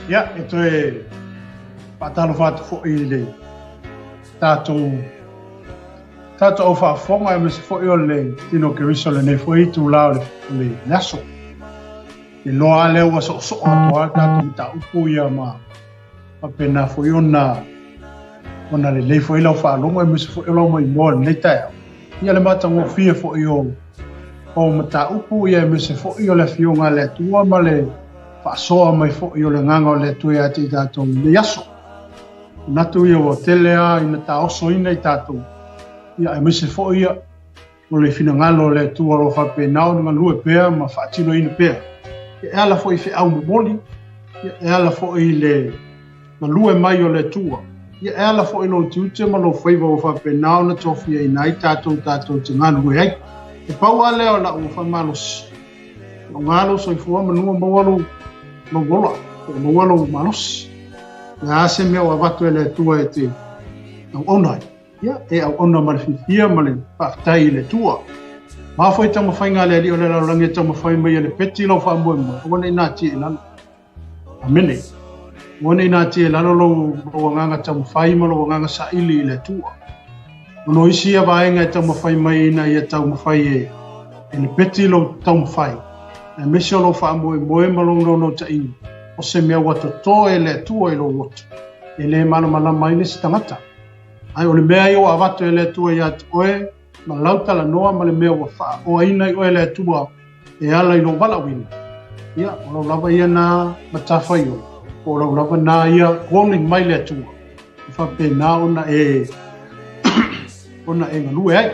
Ia, e toe faatalofa atu foi i le tatou tatou au faafofoga aemaise foi o le tino Keriso lenei foi itulā o le le aso. E loa lava lea ua soosoo atu lava le tatou mataupu ia ma faapena foi ona ona lelei foi lau faalogo aemaise foi o lau maimoa i lenei taeao. Ia le matagofie foi o o mataupu ia aemaise foi o le Afioga a le Atua ma le faasoa mai foi o le Agaga o le Atua ia te i tatou i lenei aso. Manatu ia ua tele lava ina taosoina i tatou, ia aemaise foi ia o le finagalo o le Atua o lo o faapena ona galue pea ma faatinoina pea. E ala foi i feau momoli, e ala foi i le galue mai o le Atua, e ala foi i lou tiute ma lou faiva ua faapena ona tofiaina ai tatou tatou te galulue ai. E pau lava lea o lau faamalosi, Aoga lou soifua manua maua lou lou ola, po o maua lou malosi. O le a se mea ua avatu e le Atua e te auauna ai? Ia, e auauna ma le fiafia ma le faafetai i le Atua. O a foi taumafaiga a le alii o le lalolagi e taumafai mai e lepeti lou faamoemoe, aua ne i natia i lalo. Amene. Aua ne i natia i lalo lou, lou agaga taumafai ma lou agaga saili i le Atua. Ona o isi ia vaega e taumafai mai ina ia taumafai e, e lepeti lou taumafai, aemaise o lou faamoemoe ma lou naunautaiga, o se mea ua toto e le Atua i lou loto, e le malamalama ai le isi tagata. Ae o le mea ia ua avatu e le Atua ia te oe, ma lau talanoa ma le mea ua faaoaina i oe le Atua e ala i lou valaauina, ia, o lau lava ia na matafaioi, po o lau lava na ia calling mai le Atua, e faapena ona e ona e galue ai.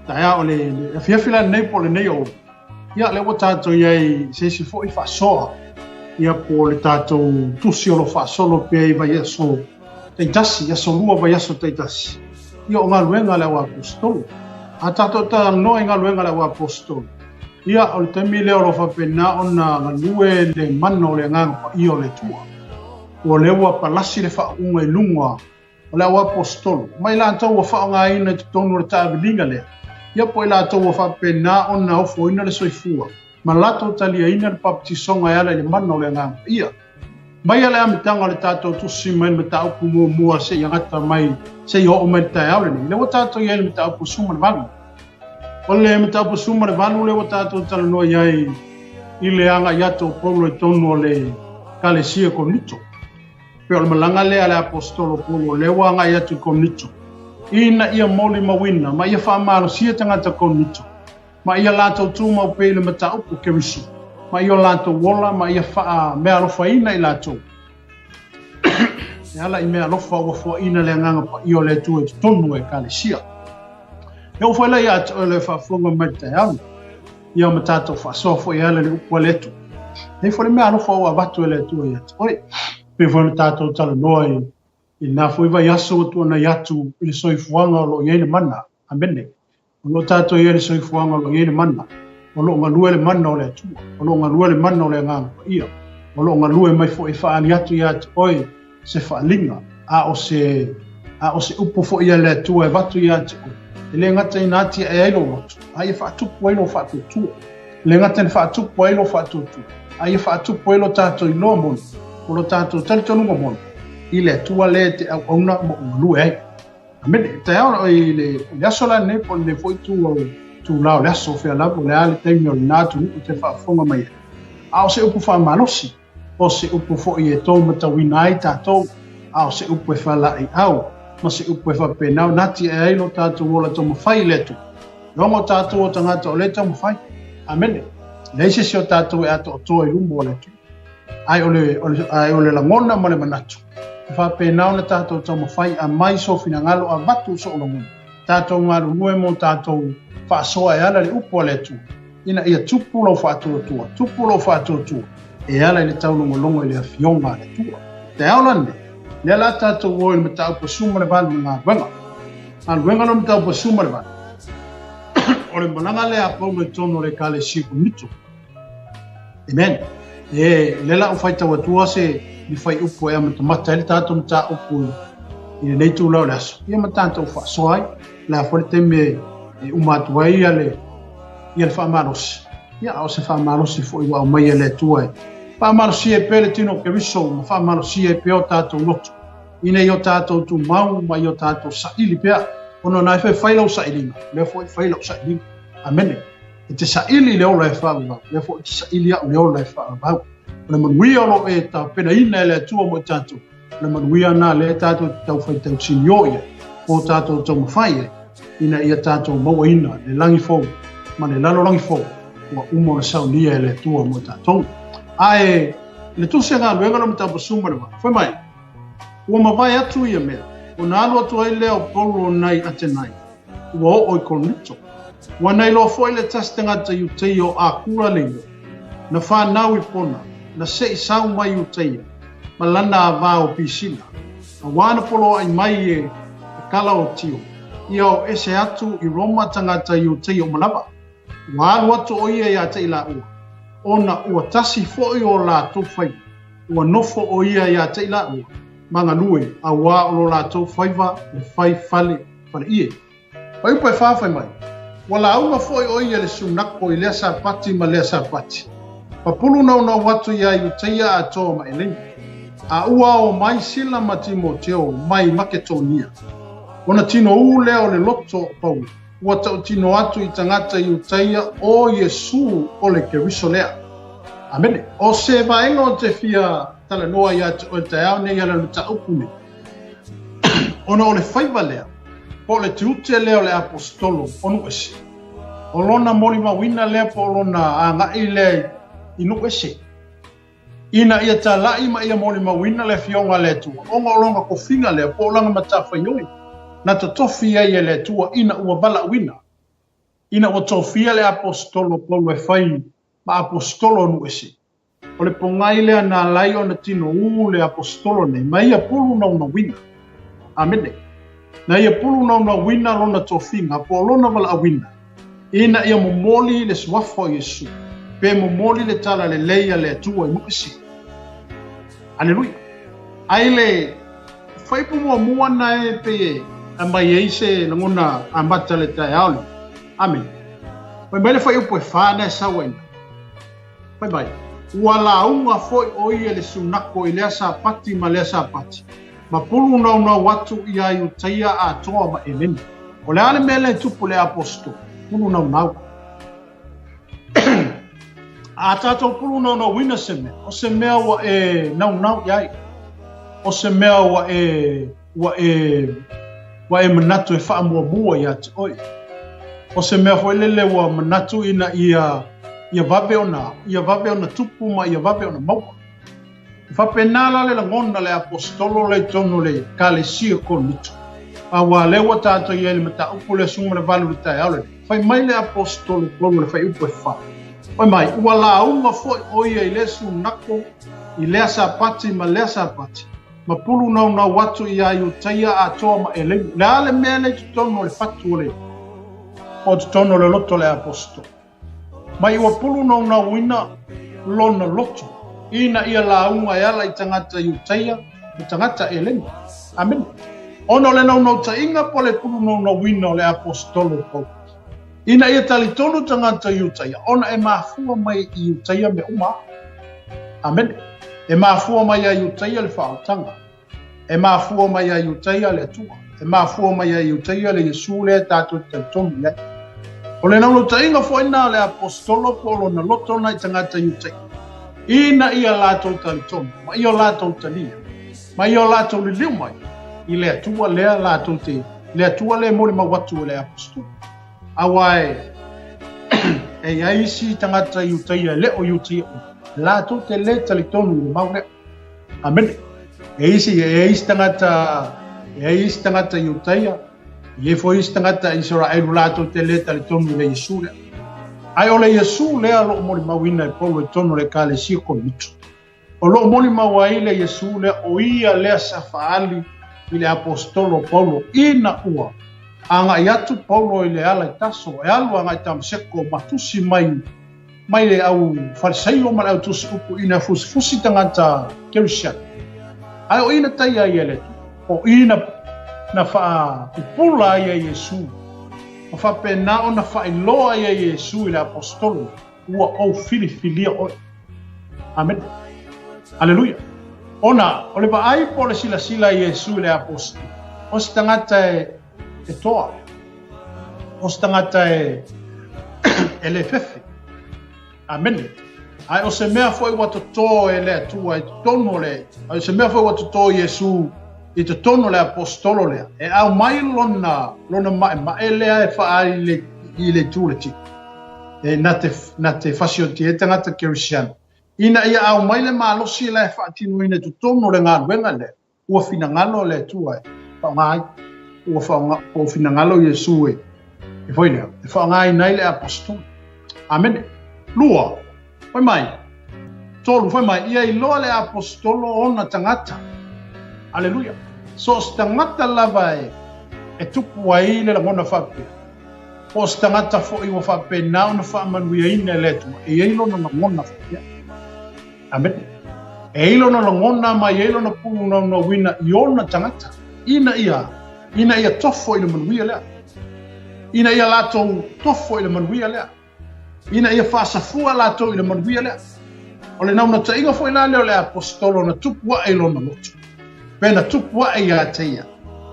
Taeao o le, le afiafi la lenei po o lenei aoauli, Ia, lea ua tatou i ai i se isi foi faasoa, ia po o le tatou tusi o lo o faasolo pea i vaiaso taitasi, aso lua vaiaso taitasi, ia o galuega a le auaposeitolo. A tatou talanoa i galuega a le auaposeitolo, ia o le taimi lea o lo o faapena ona galue le mana o le Agaga Paia o le Atua. Ua lea ua palasi le faauuga i luga o le auaposeitolo, ma i latou ua faaaogaina i totonu o le taaviliga lea, ia po o i latou ua faapena ona ofoina le soifua ma latou taliaina le papatisoga e ala i le mana o le Agaga Paia. Mai a le amataga o le tatou tusi mai le mataupu muamua seia gata mai, seia oo mai le taeao lenei, lea ua tatou i ai i le mataupu 18. O le mataupu 18 lea ua tatou talanoa i ai i le agai atu o Paulo i totonu o le Ekalesia Korinito. Pei o le malaga lea a le Aposetolo Paulo lea ua agai atu i Korinito, ina ia molimauina ma ia faamalosia tagata Korinito, ma ia latou tumau pea i le mataupu o Keriso, ma i o latou ola ma ia faameaalofaina i latou. E ala i meaalofa ua foaina le Agaga Paia o le Atua i totonu o Ekalesia. E oo foi la ia te oe le faafofoga mai le taeao nei, ia ma tatou faasoa foi e ala i le upu a le Atua. E i ai foi le meaalofa ua avatu e le Atua ia te oe. Pei foi ona tatou talanoa i lena foi vaiaso ua tuanai atu i le soifuaga o lo o i ai le mana. Amene. O lo o tatou i ai le soifuaga o lo o i ai le mana. O lo o galue le mana o le Atua. O lo o galue le mana o le Agaga Paia. O lo o galue mai foi e faaali atu ia te oe se faaaliga, a o se, a o se upu foi a le Atua e avatu ia te oe, e le gata ina atiae ai lou loto, a ia faatupu ai lou faatuatua. E le gata ina faatupu ai lou faatuatua, a ia faatupu ai lo tatou iloa moni, o lo tatou talitonuga moni, i le Atua lea e te auauna ma ou galue ai. Amene. Taeao i le, le aso la lenei, po o lenei foi itu o itulā o le aso, fea lava, o le a le taimi o lena atunuu e te faafofoga mai ai. A o se upu faamalosi, o se upu foi e taumatauina ai tatou, a o se upu e faalaeiau, ma se upu e faapena ona atiae ai lo tatou ola taumafai i le Atua. E ono tatou o tagata o lea e taumafai. Amene. E leai se isi o tatou e atoatoa i luma o le Atua. Ae o le, o le, ae o le lagona ma le manatu, e faapena ona tatou taumafai, aumai sou finagalo, avatu sou lagona, tatou galulue mo tatou faasoa e ala i le upu a le Atua. Ina ia tupu lou faatuatua, tupu lou faatuatua, e ala i le taulogologo i le Afioga a le Atua. Taeao la lenei, lea la tatou o i le mataupu 18 ma galuega. Galuega lo mataupu 18. O le malaga lea a Paulo i totonu o le Ekalesia Korinito. Amen. E, lea la ua faitau atua se ni fuaiupu e amatamata ai le tatou mataupu i lenei itula o le aso. Ia ma tatou faasoa ai. Le a foi le taimi e uma atu ai ia le, ia le faamalosi. Ia, a o se faamalosi foi ua aumai e le Atua e Faamalosia ai pea le tino o Keriso ma faamalosia ai pea o tatou loto, ina ia o tatou tumau ma ia o tatou saili pea, ona na e fai lau sailiga, lea foi fai lau sailiga. Amene. E te saili i le ola e faavavau, lea foi e te saili au i le ola e faavavau. O le manuia o lo o e tapenaina e le Atua mo i tatou, o le manuia na lea tatou te tau faitausinio i ai, po o tatou taumafai ai, ina ia tatou mauaina le lagi fou ma le lalolagi fou ua uma ona saunia e le Atua mo i tatou. Ae le Tusi a Galuega lona mataupu 18, fai mai, Ua mavae atu ia mea, ona alu atu ai lea o Paulo nai Atenai, ua oo i Korinito. Ua na iloa foi le tasi tagata Iuteia o Akula le igoa, na fanau i Pona, na se i sau mai Iuteia, ma lana avā o Pisila, auā na poloaʻi mai e Kalaotio, ia o ese atu i Roma tagata Iuteia uma lava. Ua alu atu ʻo ia iā te i lāua, ona ua tasi foi o latou faiva, ua nofo ʻo ia iā te i lāua, ma galue, auā o lo latou faiva le fai fale faleʻie. Fuaiupu e fā fai mai, Ua lauga foi ʻo ia le sunako i lea Sapati ma lea Sapati. Papulu naunau atu iā Iuteia atoa ma Eleni. A ua ao mai Sila ma Timoteo mai Maketonia. Ona tinoū lea o le loto o Paulo, ua tautino atu i tagata Iuteia o Iesū o le Keriso lea. Amene. O se vaega o te fia talanoa iā te oe taeao nei ala le mataupu nei. Ona o le faiva lea, po o le tiute lea o le aposetolo o nuu ese. O lona molimauina lea po o lona agai lea i nuu ese, ina ia talai ma ia molimauina le Afioga a le Atua, ona o lona tofiga lea po o lana matafaioi na totofi ai e le Atua ina ua valaauina, ina ua tofia le aposetolo Paulo e fai ma aposetolo o nuu ese. O le pogai lea na ala ai ona tino ū le aposetolo nei, ma ia pulu naunauina. Amene. Na ia pulu naunauina lona tofiga po o lona valaauina, ina ia momoli le suafa o Iesu, pe momoli le tala lelei a le Atua i nuu ese. Aleluia. Ai le fuaiupu muamua na e pei e aumai ai se lagona amata le taeao lenei. Amene. Fai mai le fuaiupu e fa na e sau ai na. Fai mai, ua lauga foi ʻo ia le sunako i lea Sapati ma lea Sapati, ma pulu naunau atu iā Iutaia atoa ma Eleni. O le a le mea lea e tupu i le aposetolo? Pulu naunau. A tatou pulu naunauina se mea, o se mea ua e naunau i ai, o se mea ua e ua e ua e manatu e faamuamua iā te oe. O se mea foi lele ua manatu ina ia ia vave ona ia vave ona tupu ma ia vave ona maua. E faapena la le lagona le aposetolo lea i totonu o le Ekalesia Korinito. Auā lea ua tatou i ai i le mataupu lea 18 i le taeao lenei. Fai mai le aposetolo Paulo i le fuaiupu e fa. Fai mai, ua lauga foi ʻo ia i le sunako i lea Sapati ma lea Sapati, ma pulu naunau atu iā Iutaia atoa ma Eleni. O le a le mea lea i totonu o le fatu o le o totonu o le loto o le aposetolo? Mai ua pulu naunauina lona loto ina ia lauga e ala i tagata Iutaia ma tagata Eleni. Amene. Ona o le naunautaiga po o le pulu naunauina o le aposetolo Paulo, ina ia talitonu tagata Iutaia, ona e mafua mai i Iutaia mea uma. Amene. E mafua mai ia Iutaia le faaolataga. E mafua mai ia Iutaia le Atua. E mafua mai ia Iutaia le Iesu lea tatou te talitonu i ai. O le naunautaiga foi lena o le aposetolo po o lona loto lena i tagata Iutaia, ina ia latou talitonu ma ia latou talia, ma ia latou liliu mai i le Atua lea latou te, le Atua lea e molimau atu e le aposetolo. Auā e i ai isi tagata Iutaia e le o Iutaia uma, latou te lē talitonu i le mau lea. Amene. E isi, e ai isi tagata, e ai isi tagata Iutaia, e i ai foi isi tagata Isaraelu latou te lē talitonu i le Iesu lea. Ae o le Iesu lea o lo o molimauina e Paulo i totonu o le Ekalesia Korinito. O lo o molimau ai le Iesu lea o ia lea sa faaali i le aposetolo o Paulo ina ua agai atu Paulo i le ala i Taso e alu agai Tamaseko ma tusi mai mai le au Farisaio ma le au tusi upu ina fusifusi tagata Kerisiano. Ae o i na taia ai e le Atua, o i na na faapupula ai e Iesu, ma faapena ona faailoa ai e Iesu i le aposetolo, ua ou filifilia oe. Amene. Aleluia. Ona, o le vaai po o le silasila i Iesu i le aposetolo, o se tagata e, e toa, o se tagata e, e le fefe. Amene. Ae o se mea foi ua totō e le Atua i totonu o le, o se mea foi ua totō Iesu i totonu o le aposetolo lea, e aumai lona, lona maemae lea e faaali i le, i le itu o le tino. E na te, na te fasioti ai tagata Kerisiano. Ina ia aumai le malosi la e faatinoina i totonu o le galuega lea, ua finagalo le Atua e faaaoga ai. Ua faaaoga, ua finagalo Iesu e, e foi lea, e faaaogaina ai le aposetolo. Amene. Lua, fai mai. Tolu, fai mai, ia iloa le aposetolo ona tagata. Aleluia. So o se tagata lava e, e tupu ai le lagona faapea. Po o se tagata foi ua faapena ona faamanuiaina e le Atua, e i ai lona lagona faapea. Amene. E i ai lona lagona ma e i ai lona pulunaunauina i ona tagata, ina ia, ina ia tofo i le manuia lea. Ina ia latou tofo i le manuia lea. Ina ia faasafua latou i le manuia lea. O le naunautaiga foi la lea o le aposetolo na tupu ae i lona loto, pe na tupu ae ia te ia,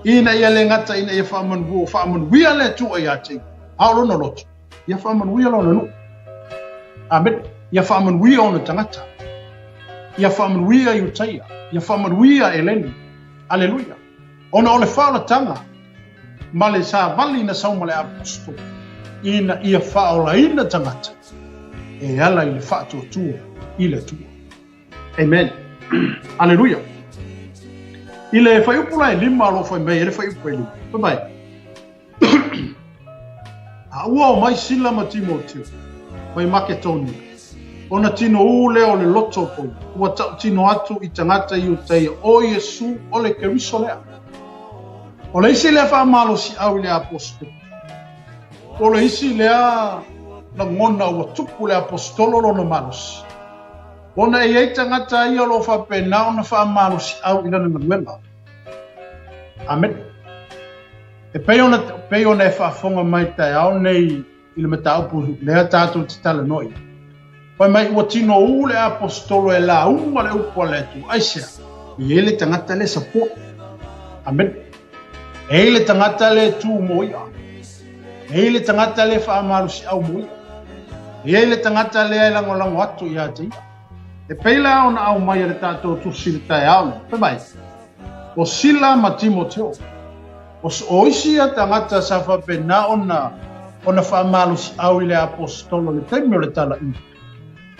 ina ia le gata ina ia faamanuia, faamanuia le Atua ia te ia, a o lona loto, ia faamanuia lona nuu. Amene. Ia faamanuia ona tagata. Ia faamanuia Iutaia. Ia faamanuia Eleni. Aleluia. Ona o le faaolataga ma le savali na sau ma le aposetolo, ina ia faaolaina tagata e ala i le faatuatua i le Atua. Amen. Aleluia. I le fuaiupu la e lima o lo o fai mai e le fuaiupu e lima. Fai mai. A ua omai Sila ma Timoteo mai Maketonia, ona tinoū lea o le loto o Paulo, ua tautino atu i tagata Iutaia, o Iesu o le Keriso lea. O le isi lea faamalosiau i le aposetolo, po o le isi lea lagona ua tupu le aposetolo lona malosi, ona e i ai tagata ia o lo o faapena ona faamalosiau i lana galuega. Amene. E pei ona, pei ona e faafofoga mai taeao nei i le mataupu lea tatou te talanoa i ai. Fai mai ua tinoū le aposetolo e lauga le upu a le Atua. Aisea? E i ai le tagata le support. Amene. E i ai le tagata le tu mo ia. E i ai le tagata le faamalosiau mo ia. E i ai le tagata lea e lagolago atu ia te ia. E pei la ona aumai e le tatou tusi i le taeao nei. Fai mai, o Sila ma Timoteo, o, o isi ia tagata sa faapena ona, ona faamalosiau i le aposetolo i le taimi o le talaiga,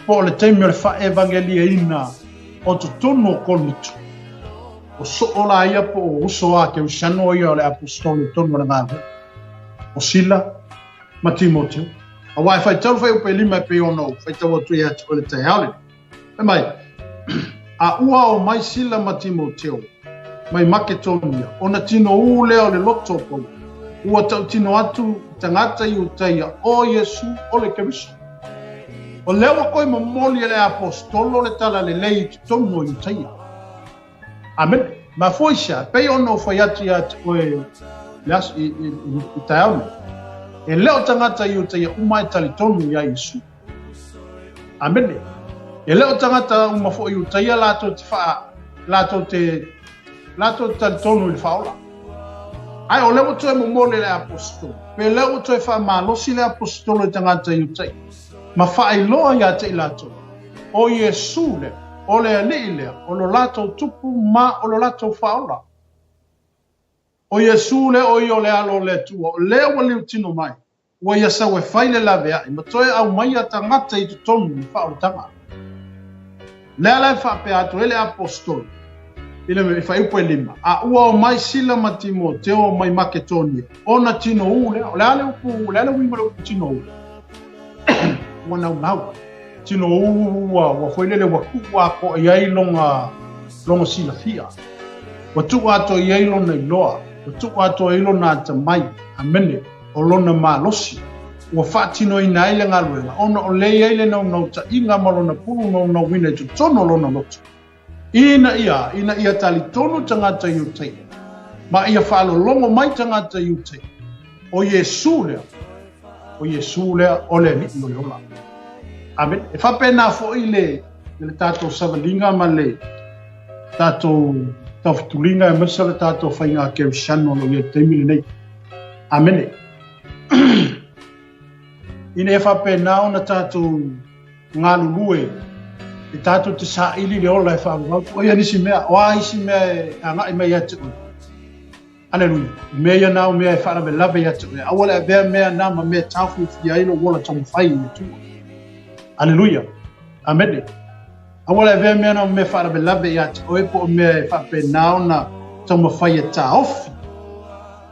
po o le taimi o le faaevangeliaina o totonu o Korinito. O soo la ia po o uso a Kerisiano ia o le aposetolo i totonu o le galuega. O Sila ma Timoteo. Aua e faitau le fuaiupu e lima e pei ona ou faitau atu ia te oe i le taeao lenei. Fai mai, A ua omai Sila ma Timoteo mai Maketonia, ona tinoū lea o le loto o Paulo, ua tautino atu i tagata Iutaia, o Iesu o le Keriso. O lea ua toe momoli e le aposetolo le talalelei i totonu o Iutaia. Amene. Mafua i se a? Pei ona ou fai atu ia te oe le aso, i, i, i, i taeao nei. E le o tagata Iutaia uma e talitonu iā Iesu. Amene. E le o tagata uma foi Iutaia latou te wha, latou te, latou te talitonu i le faaola. Ae o lea ua toe momoli le aposetolo. Pe lea ua toe faamalosi le aposetolo i tagata Iutaia. Ma faailoa ia te i latou. O Iesu lea, o le Alii lea, o lo latou Tupu ma o lo latou Faaola. O Iesu lea o ia o le Alo o le Atua, o lea ua liutino mai, ua ia sau e fai le laveai ma toe aumaia tagata i totonu i le faaolataga. Lea la e faapea atu ai le aposetolo i le fuaiupu e lima, A ua omai Sila ma Timoteo mai Maketonia, ona tinoū lea. O le a le upu, o le a le uiga o le upu tinoū? Ua naunau. Tinoū ua, ua foi lele ua tuu atoa i ai lona, lona silafia. Ua tuu atoa i ai lona iloa. Ua tuu atoa i ai lona atamai. Amene. O lona malosi. Ua faatinoina ai le galuega, ona o lea e i ai le naunautaiga ma lona pulu naunauina i totonu o lona loto. Ina ia, ina ia talitonu tagata Iutaia, ma ia faalologo mai tagata Iutaia, o Iesu lea, o Iesu lea o le Alii o le ola. Amene. E faapena foi le, I le tatou savaliga ma le tatou taufetuliga aemaise o le tatou faiga kerisiano o lo o i ai i le taimi lenei. Amene. Ina ia faapena ona tatou galulue e tatou te saili le ola e faavavau. O ia nisi mea, o a isi mea e agai mai ia te oe. Aleluia. O mea ia na o mea e faalavelave ia te oe. Aua le avea mea na ma mea e taofiofia ai lou ola taumafai i le Atua. Aleluia. Amene. Aua le avea mea na ma mea faalavelave ia te oe po o mea e faapena ona taumafai e taofi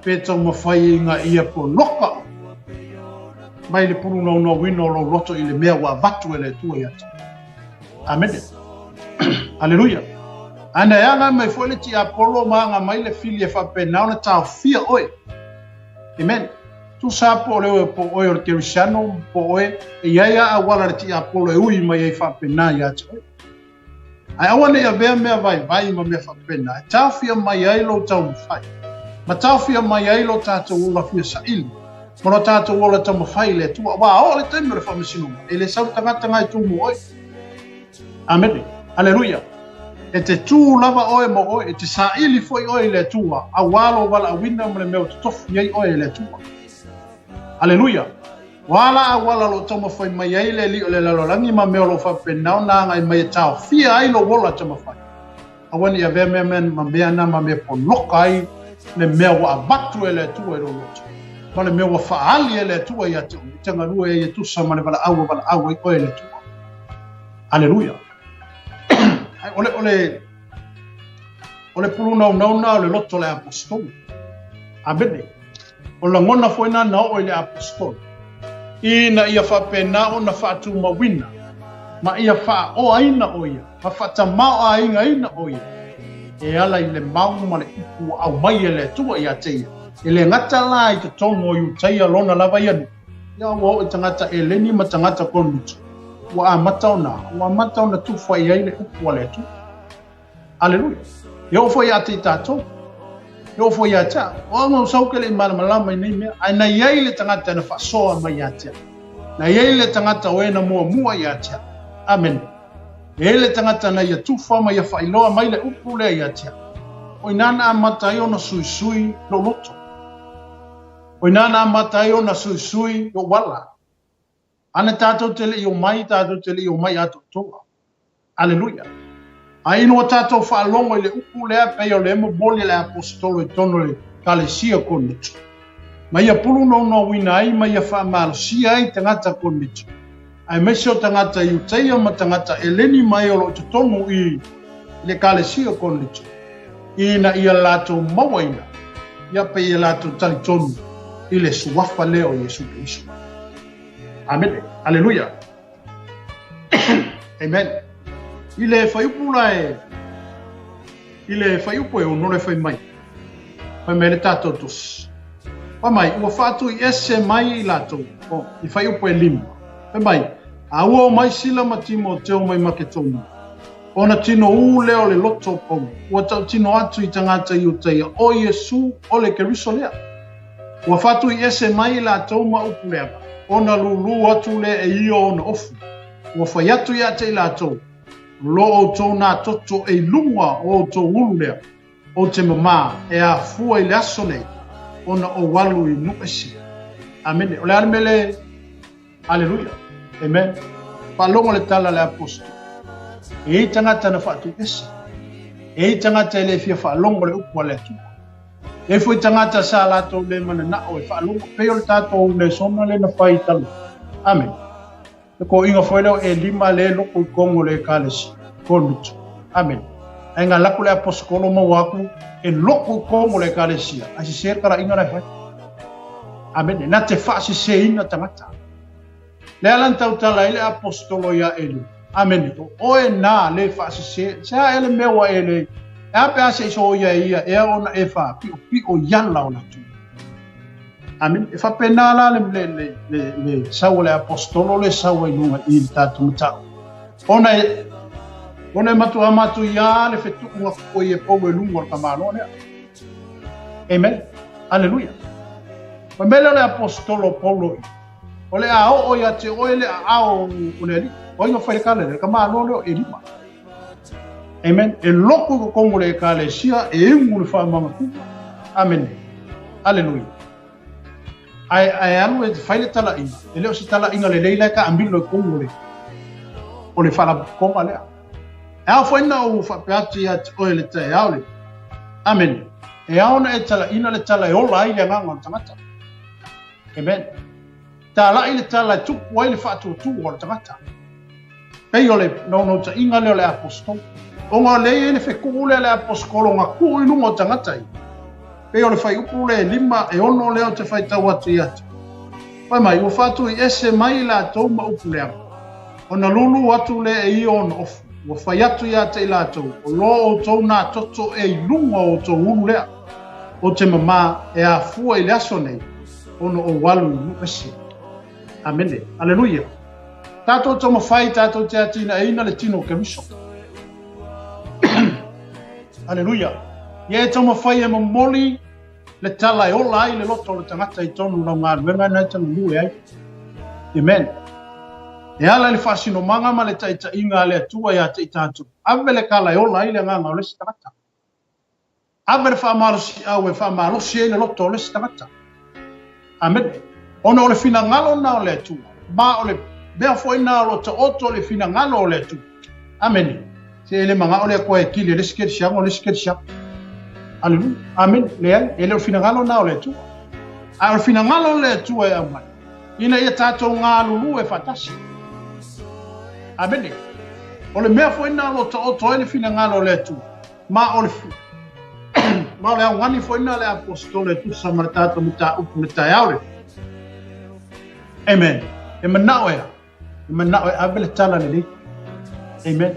pe taumafai ina ia poloka oe mai le pulunaunaoina o lou loto i le mea ua avatu e le Atua ia te oe. Amene. Aleluia. Ae na e aga mai foi le tiapolo ma aga mai le fili e faapena ona taofia oe. Amen. Tusa po o le po oe o le Kerisiano, po oe, e i ai a auala le tiapolo e ui mai ai faapena ia te oe. Ae aua ne i avea mea vaivai ma mea faapena, e taofia mai ai lou taumafai, ma taofia mai ai lo tatou ola fia saili, ma lo tatou ola taumafai i le Atua. Aua a oo le taimi o le faamasinoga, e le sau le tagata na e tu mo oe. Amene. Aleluia. E te tū lava oe mo oe, e te saili foi oe i le Atua, auā lou valaauina ma le mea ua totofi ai oe e le Atua. Aleluia. O a la auala o lo o taumafai mai ai le alii o le lalolagi ma mea o lo o faapena ona agai mai e taofia ai lou ola taumafai? Aua ne i avea mea mea ma mea na ma mea poloka ai le mea ua avatu e le Atua i lou loto, ma le mea ua faaali e le Atua ia te oe, e te galue ai e tusa ma le valaau ua valaau ai oe e le Atua. Aleluia. Ai, o le, o le, o le pulunaunauna o le loto o le aposetolo. Amene. O lagona foi na na oo i le aposetolo, ina ia faapena ona faatumauina, ma ia faaoaina o ia, ma faatamaoaigaina o ia, e ala i le mau ma le upu ua aumai e le Atua ia te ia. E le gata la i totonu o Iutaia lona lava ia nuu, ia ua oo i tagata Eleni ma tagata Korinito, ua amata ona, ua amata ona tufa i ai le upu a le Atua. Aleluia. E oo foi ia te i tatou. E oo foi ia te au. O au mau sau ke le i malamalama i nei mea. Ae na i ai le tagata na faasoa mai ia te au. Na i ai le tagata o e na muamua ia te au. Amene. E i ai le tagata na ia tufa ma ia faailoa mai le upu lea ia te au. O ina na amata ai ona suisui lou loto. O ina na amata ai ona suisui lou ala. Ana tatou te le i omai, tatou te le i omai atoatoa. Aleluia. A ina ua tatou faalogo i le upu lea pei o le momoli a le aposetolo i totonu o le Ekalesia Korinito, ma ia pulunounou-ina ai ma ia faamalosia ai tagata Korinito, aemaise o tagata Iutaia ma tagata Eleni mai o lo o i totonu i le Ekalesia Korinito, ina ia latou mauaina, ia pei ia latou talitonu i le suafa lea o Iesu Keriso. Amene. Aleluia. Amen. I le fuaiupu la e, i le fuaiupu e ono le fai mai, fai mai le tatou tusi. Fai mai, ua faatui ese mai i latou, oh, i fuaiupu e lima. Fai mai, a ua omai Sila ma Timoteo mai Maketonia, ona tinoū lea o le loto o Paulo, ua tautino atu i tagata Iutaia, o Iesu o le Keriso lea. Ua faatui ese mai i latou ma upu leaga, ona lūlū atu lea e ia ona ofu. Ua fai atu ia te i latou, Lo outou nā toto e i luga o outou ulu lea, ou te mamā, e afua i le aso nei, ona ou alu i nuu ese. Amene. O le a le mea le Aleluia. Amen. Faalogo le tala a le aposetolo. E i ai tagata na faatuiese. E i ai tagata e le fia faalogo le upu a le Atua. E i ai foi tagata sa latou le mananao e faalogo pei o le tatou lesona lea na fai talu. Amen. Le koiga foi lea o Elima le loko i totonu o le Ekalesia. Korinito. Amen. Ae nga lako le aposetolo maua atu e loko i totonu o le Ekalesia. Ae sese le talaiga la e fai. Amene. Na te faaseseina tagata. Le ala na tautala ai le aposetolo ia Eli. Amene. O oe na le faasese. Se a ele mea ua e le. E a pe a se iso ia e ia ea ona e faapiopio i ala o le Atua. Amene. E faapena la le, le, le, le, le sau o le aposetolo le sau ai luga i le tatou mataupu. Ona e, ona e matua matuia le fetuuga foi e Paulo i luga o le tamaloa lea. Amen. Aleluia. Fai mai lea o le aposetolo o Paulo i, o le a oo ia te oe le aao o le Alii. O ai na fai le kala lea? Le tamaloa lea o Elima. Amen. E loko i totonu o le Ekalesia, e inu le faamagatuga. Amene. Aleluia. Ae, ae alu e fai le talaiga, e le o se talaiga lelei la e taamilo i totonu o le, o le faalapotopotoga lea. E ao foi na ou faapea atu ia te oe le taeao le. Amene. E ao ona e talaina le tala e ola ai le agaga o le tagata. Amen. Talai le tala e tupu ai le faatuatua o le tagata. Pei o le naunautaiga lea o le aposetolo. Ona o lea e i ai le fetuu lea a le aposetolo na tuu i luga o tagata ia. Pei o le fuaiupu lea e 5, e 6 lea ou te faitau atu ia te. Fai mai, ua faatuiese mai i latou ma upu leaga, ona lulu atu lea e ia ona ofu, ua fai atu ia te i latou, o lo outou nā toto e i luga o outou ulu lea, ou te mamā e afua i le aso nei, ona ou alu i nuu ese. Amene. Aleluia. Tatou taumafai tatou te atinaeina le tino o Keriso. Aleluia. Ia e taumafai e momoli le tala e ola ai le loto o le tagata i tonu lau galuega na e tagalue ai. Amen. E ala i le faasinomaga ma le taitaiga a le Atua ia te i tatou. Ave le tala e ola ai le agaga o le isi tagata. Ave le faamalosiau e faamalosi ai le loto o le isi tagata. Amene. Ona o le finagalo na o le Atua, ma o le mea foi na o lo o taoto le finagalo o le Atua. Amene. Se e le manao le Atua e kili e le isi kerisiano, le isi kerisiano. Aleluia. Amene. Leai, e le o le finagalo na o le Atua. A o le finagalo o le Atua e aumai, ina ia tatou galulue faatasi. Amene. O le mea foi na o lo o taoto ai le finagalo o le Atua, Ma o le ma o le augani foi na le aposetolo e tusa ma le tatou mataupu le taeao le. Amen. E manao ea. E manao e ave le tala lelei. Amen.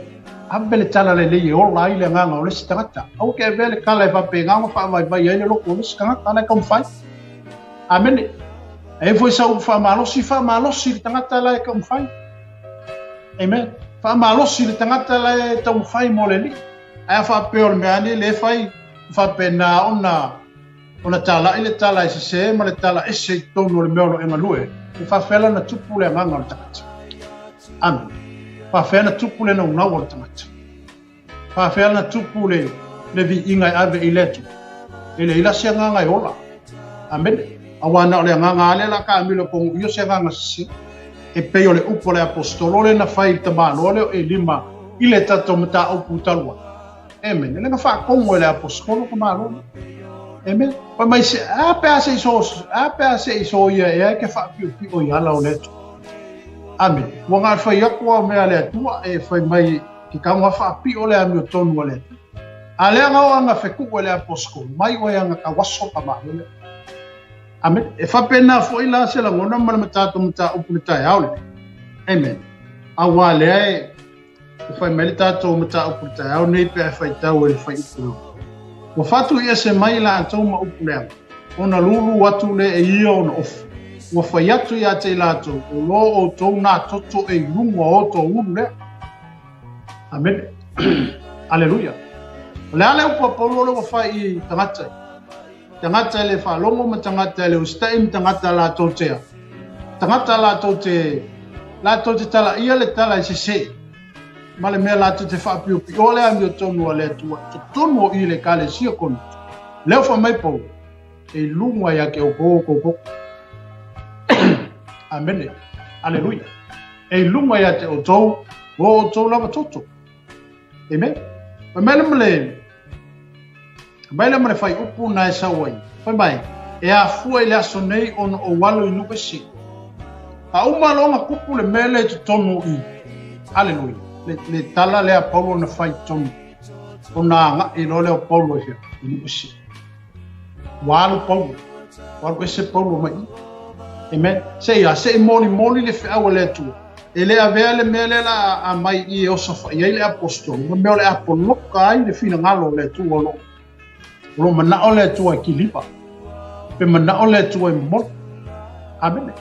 Ave le tala lelei e ola ai le agaga o le isi tagata. Aua ke avea le tala e faapena ona faavaivai ai le loto o le isi tagata la e taumafai. Amene. E foi sa upu faamalosi, faamalosi le tagata la e taumafai. Amen. Faamalosi le tagata la e taumafai mo le Alii. Ae a faapea o le mea ane le fai, faapena ona ona talai le tala e sese ma le tala ese i totonu o le mea o lo o e galue, e faafefea la ona tupu le agaga o le tagata. Amen. Faafefea na tupu le naunau o le tagata. Faafefea na tupu le le viiga e ave i le Atua. E leai la se agaga e ola. Amene. Auā na o le agaga lava lea o le a taamilo tonu i o se agaga sese. E pei o le upu a le aposetolo lea na fai i le tamaloa lea o Elima i le tatou mataupu talu ai. Amene. Lea na faatonu e le aposetolo tamaloa lea. Amene. Fai mai se, a pe a se i so, a pe a se i soia ea e ke faapiopio i ala o le Atua. Amene. Ua na fai atu au mea a le Atua e fai mai ke tago a faapio le amiotonu a le Atua. A lea na o aga fetuu e le aposetolo, mai oe aga tauaso tamaloa lea. Amen. E faapena foi la se lagona ma le matatou mataupu le taeao lenei. Amen. Auā lea e, e fai mai le tatou mataupu le taeao nei pe a e faitau e le fuaiupu lea. Ua faatuiese mai latou ma upu leaga, ona lulu atu lea e ia ona ofu. Ua fai atu ia te i latou, o lo outou nā toto e i luga o outou ulu lea. Amene. Aleluia. O le a le upu a Paulo lea ua fai i tagata ia? Tagata e le faalogo ma tagata e le usitai ma tagata latou te a? Tagata latou te, latou te talaia le tala e sese, ma le mea latou te faapiopioa le amiotonu a le Atua i totonu o i le Ekalesia Korinito. Lea ua fai mai Paulo, E i luga ia te outou outou toto. Amene. Aleluia. E i luga ia te outou o outou lava toto. Amen. Fai mai le ma le mai le ma le fuaiupu na e sau ai. Fai mai, e afua i le aso nei ona ou alu i nuu ese. A uma loa ona tupu le mea lea i totonu i, aleluia, le, le tala lea a Paulo na fai i totonu, ona agai loa lea o Paulo i hea, i nuu ese. Ua alu Paulo, ua alu ese Paulo mai i. Amen. Se i a, se i molimoli le feau a le Atua. E le avea le mea lea la a mai i e osofai ai le aposetolo, ma mea o le a poloka ai le finagalo o le Atua o lo o lo manao le Atua e kiliva. Pe manao le Atua e momoli. Amene.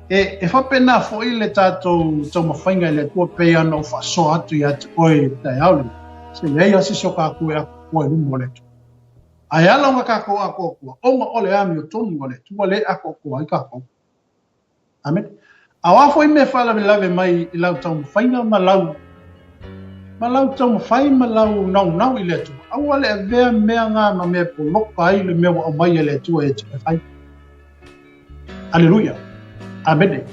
E, e faapena foi le tatou taumafaiga i le Atua pei ona ou faasoa atu ia te oe i le taeao lenei. Se leai lava se isi o tatou e atoatoa i luma o le Atua. Ae ala ona tatou atoatoa, ona o le amiotonu a le Atua lea e atoatoa ai tatou. Amene. A o a foi mea e faalavelave mai i lau taumafaiga ma lau ma lau taumafai ma lau naunau i le Atua, aua le avea mea nga ma mea e poloka ai le mea ua aumai e le Atua ia te oe e fai. Aleluia. Amene.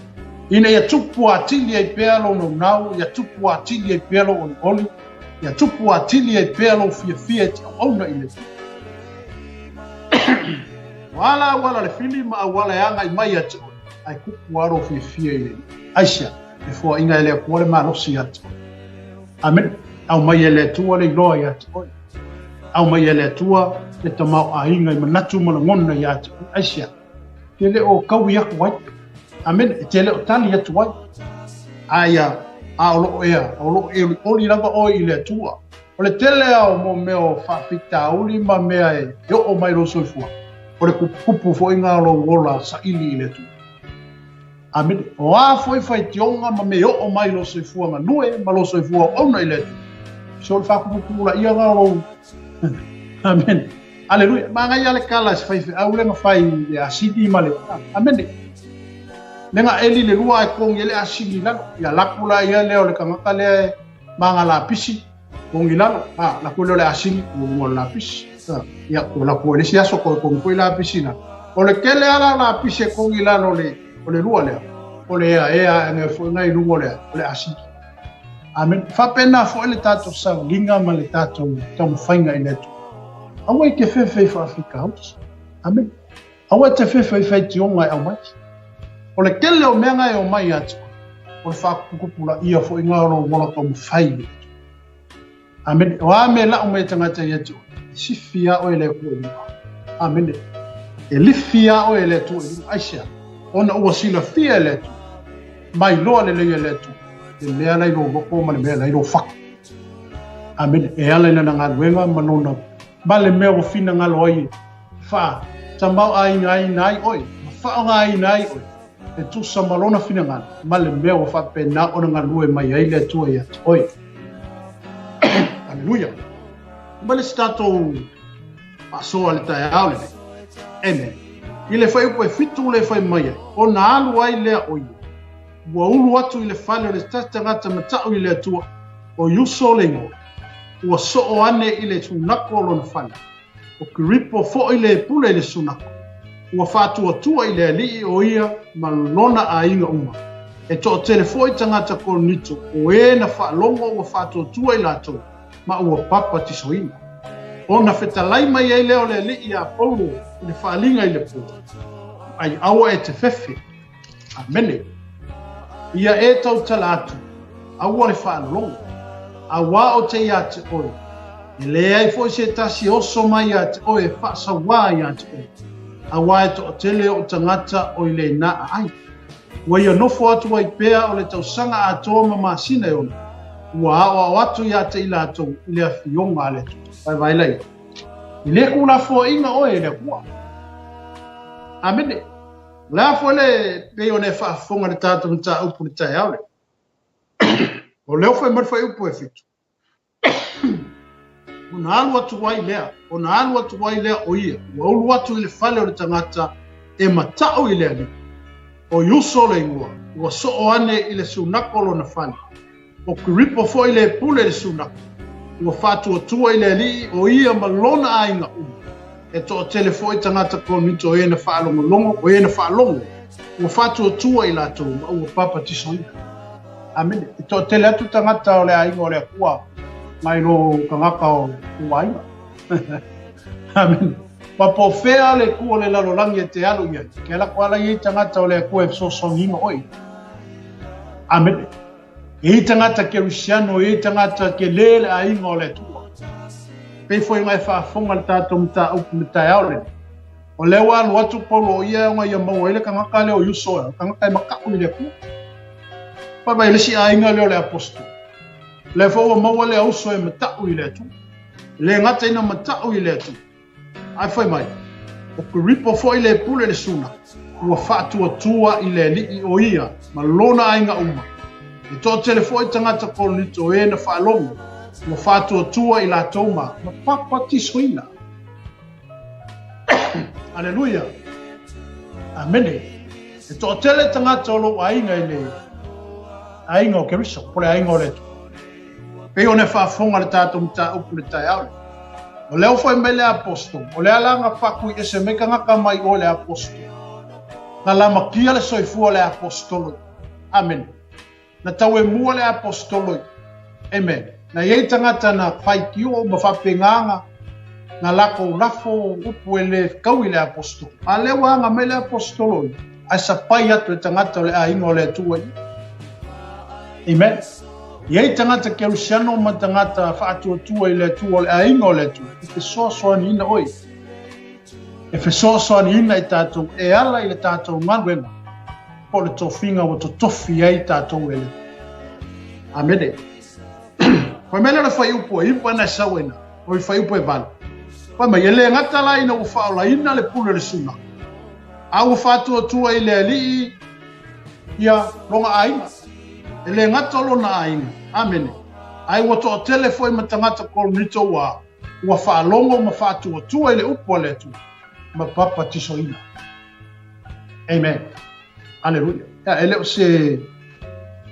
Ina ia tupu atili ai pea lou naunau, ia tupu atili ai pea lou olioli, ia tupu atili ai pea lou fiafia e te auauna i le Atua. Ua ala auala le fili ma auala e agai mai ia te oe, ae kupu lava lou fiafia i le Aisea, e foaiina e le Atua le malosi ia te oe. Amene. Aumai e le Atua le iloa ia te oe. Aumai e le Atua le tamaoaiga i manatu ma lagona ia te oe. Aisea, e te le o kaui atu ai. Amene. E te le o tali atu ai. Aia, a o loo ea, o loo olioli lava oe i le Atua. O le tele lava o mo mea o faafitauli ma mea e oo mai i lou soifua, o le kupukupu foi lena o lou ola saili i le Atua. Amene. O a foi faitioga ma mea e oo mai i lou soifua galue ma lou soifua auauna i le Atua, se o le faakupukupulaia lena o lou. Amene. Aleluia. Manaia le tala e se faifeau lea na fai i le asini ma le. Amene. Le na eli le lua ae togi ai le asini i lalo. Ia laku la ia lea o le tagata lea e ma ngā lapisi, kogi lalo, a, laku lea o le asini, ua luga o le lapisi. A, ia, ua laku ai le isi aso, koe kogi foi lapisi i lalo. O le tele lava la o lapisi e kogi i lalo o le, o le lua lea, o le eaea ae foi lena i luga o le, o le asini. Amene. Faapena foi le tatou sauniga ma le tatou taumafaiga i le Atua. Aua e te fefe i faafitauli. Amene. Aua e te fefe i faitioga e aumai. O le tele o mea na e omai ia te oe, o le faakupukupulaia foi na o lou ola taumafai i le Atua. Amene. O a mea e lau mai e tagata ia te oe, e sifi lava oe e le Atua i luga. Amene. E lifi lava oe e le Atua i luga. Aisea? Ona ua silafia e le Atua, ma iloa lelei e le Atua, le mea la i lou loto ma le mea la i lou fatu. Amene. E ala i lana galuega ma lona, ma le mea ua finagalo ai e faatamaoaigaina ai oe, ma faaaogaina ai oe, e tusa ma lona finagalo, ma le mea ua faapena ona galue mai ai le Atua ia te oe. Aleluia. Ma le isi tatou faasoa i le taeao lenei. Amen. I le fuaiupu e fitu le fai mai ai, ona alu ai lea o ia, ua ulu atu i le fale o le tasi tagata matau i le Atua, o Iuso le igoa, ua soo ane i le sunako o lona fale. O Kiripo foi le pule i le sunako, ua faatuatua i le alii o ia ma lona aiga uma. E toatele foi tagata Korinito o e na faalogo ua faatuatua i latou, ma ua papatisoina. Ona fetalai mai ai lea o le alii iā Paulo i le faaliga i le po, Ai aua e te fefe. Amene. Ia e tautala atu, aua le faalogo, auā o te iā te oe, e leai foi se tasi e oso mai iā te oe e faasauā iā te oe, auā e toatele o'u tagata o i leinā aai. Ua ia nofo atu ai pea o le tausaga atoa ma masina e ono, ua aoao atu iā te i latou i le afioga a le Atua. Vaevae laia. I le kulafoaiga oe e le Atua. Amene. O le a foi le pei ona e faafofoga i le tatou mataupu i le taeao lenei? O lea ua fai mai le fuaiupu e fitu. Ona alu atu ai lea, ona alu atu ai lea o ia, ua ulu atu i le fale o le tagata e matau i le alii. O Iuso le igoa, ua soo ane i le sunako o lona fale. O Kiripo foi le pule i le sunako, ua faatuatua i le alii o ia ma lona aiga uma. E toatele foi tagata Korinito o e na faalogologo, o e na faalogo, ua faatuatua i latou ma ua papatisoina. Amene. E toatele atu tagata o le aiga o le Atua nai lo tagata o lou aiga. Amene. Ma po o fea le itu o le lalolagi e te alu i ai, ke ala koa la i ai tagata o le Atua e fesoasoaniina oe. Amene. E i ai tagata Kerisiano, e i ai tagata kelē le aiga o le Atua. Pei foi ona e faafofoga i le tatou mataupu i le taeao lenei. O lea ua alu atu Paulo o ia ona ia maua ai le tagata lea o Iuso, o le tagata e makaʻu i le Atua. Vaavaai i le isi aiga lea o le aposetolo. O lea foi ua maua lea uso e mataʻu i le Atua. E le gata ina mataʻu i le Atua, Ae fai mai, o Kiripo foi le pule le suna, ua faatuatua i le alii o ia ma lona aiga uma. E toatele foi tagata Korinito o e na faalogo, ua faatuatua i latou ma ma papatisoina. Aleluia! Amene! E toatele tagata o lou aiga i le aiga o Keriso, po le aiga o le Atua. Pei ona e faafofoga le tatou mataupu i le taeao lea. O lea ua fai mai le apostolo, o le ala na faakuiese mai tagata mai o le apostolo. Na lamatia le soifua o le apostolo. Amen. Na tauemua le apostolo. Amen. Na i ai tagata na faitio ma faapegaga na lakou lafo upu e le fekaui i le apostolo. A lea ua aga mai le apostolo ia, ae sapai atu e tagata o le aiga o le Atua ia. Amen. I ai tagata kerisiano ma tagata faatuatua i le Atua o le aiga o le Atua, e fesoasoaniina oe. E fesoasoaniina i tatou e ala i le tatou galuega po o le tofiga ua totofi ai tatou e le Atua. Amene. Fai mai lea o le fuaiupu e 9 na e sau ai na, o le fuaiupu e 8. Fai mai, e le gata la ina ua faaolaina le pule o le sunaga, a ua faatuatua i le Alii ia lona aiga. E le gata o lona aiga, amene, ae ua toatele foi ma tagata Korinito ua ua faalogo ma faatuatua i le upu a le Atua ma papatisoina. Amen. Aleluia. Ia, e le o se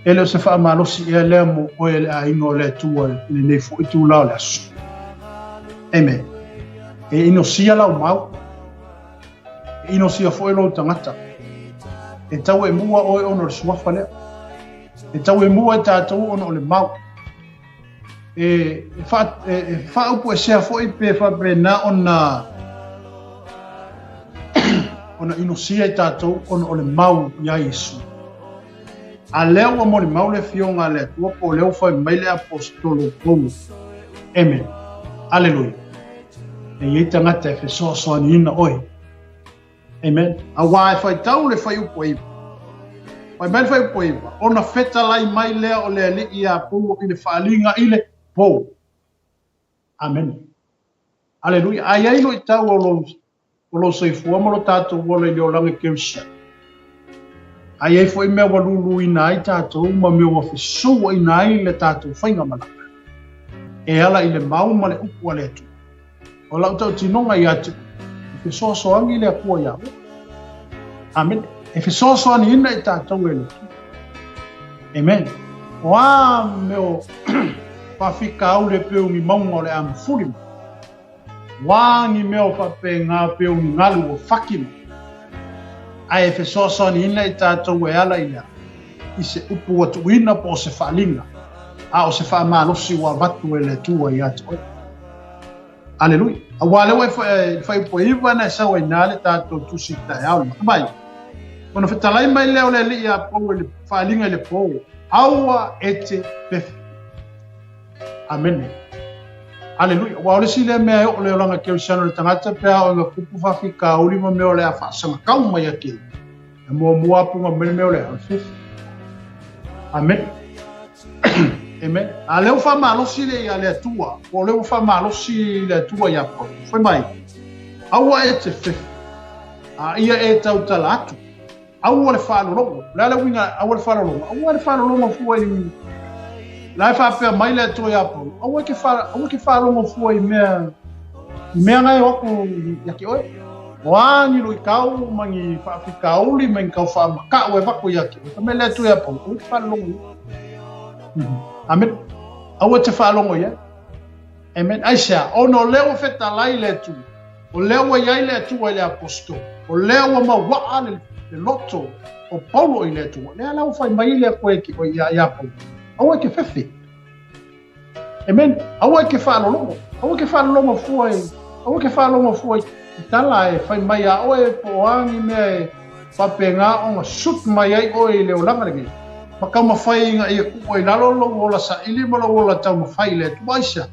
e le o se faamalosi ea lea mo oe le aiga o le Atua i lenei foi itula o le aso. Amen. E inosia lau mau. E inosia foi lou tagata. E tau e mua oe ona o le suafa lea. E tau e mua i tatou ona o le mau. E, e, e faaupuesea foi pe faapena ona ona inosia i tatou ona o le mau iā Iesu. A lea ua molimau le Afioga a le Atua po o lea ua fai mai le Aposetolo Paulo. Amen. Aleluia. E i ai tagata e fesoasoaniina oe. Amen. Auā e faitau le fuaiupu e 9. Fai mai le fuaiupu e 9, ona fetalai mai lea o le Alii iā Paulo i le faaliga i le pou. Amene. Aleluia. A i ai luitau o lou, o lou soifua ma lo tatou ola i le olaga kerisiano, a i ai foi mea ua luluina ai tatou ma mea ua fesouaina ai le tatou faigamalaga, e ala i le mau ma le upu a le Atua. O lau tautinoga ia te oe, e fesoasoani le Atua iā oe. Amene. E fesoasoaniina i tatou e le Atua. Amen. O a mea o faafitauli e pei o ni mauga o le a mafuli mai, o a ni mea o faapena pei o ni galu ua faki mai, ae e fesoasoaniina i tatou e ala i le a? I se upu ua tuuina po o se faaaliga, a o se faamalosi ua avatu e le Atua ia te oe. Aleluia. Auā lea ua e fuaiupu e 9 na e sau ai na le tatou tusi taeao le mai. Ona fetalai mai lea o le Alii ia Paulo i le faaaliga i le po, aua e te fefe. Amene. Aleluia. Ua o le isi lea mea e oo le olaga kerisiano i le tagata pe a oo ina tupu faafitauli ma mea o le a faasagakau mai ia te ia. E muamua apuga mai le mea o le a, o le fefe. Amene. Amen. A lea ua faamalosi le ia le Atua, po o lea ua faamalosi le Atua ia Paulo. Fai mai, aua e te fefe, a ia e tautala atu, aua le faalologo. O le a le uiga, aua le faalologo? Aua le faalologo fua i... La e faapea mai le Atua ia Paulo, aua e te, fa, aua e te faalogo fua i mea, i mea na e o atu ia te oe. O a ni luitau ma ni faafitauli ma ni tau faamata'u e avatu ia te oe, fai mai le Atua ia Paulo, aua e te faalogo i ai. Amen. Aua e te faalogo i ai. Amen. Aisea? Ona o lea ua fetalai le Atua. O lea ua i ai le Atua i le apostolo. O lea ua mauaa le, le loto o Paulo i le Atua. Lea la ua fai mai le Atua i ia, ia Paulo. Aua e te fefe. Amen. Aua e te faalologo. Aua e te faalologo fua i, aua e te faalogo fua i tala e fai mai a oe po o a ni mea e faapena ona shoot mai ai oe i le olaga lenei. Ma taumafai ina ia tuu ai lalo lou ola saili ma lou ola taumafai i le Atua. Aisea?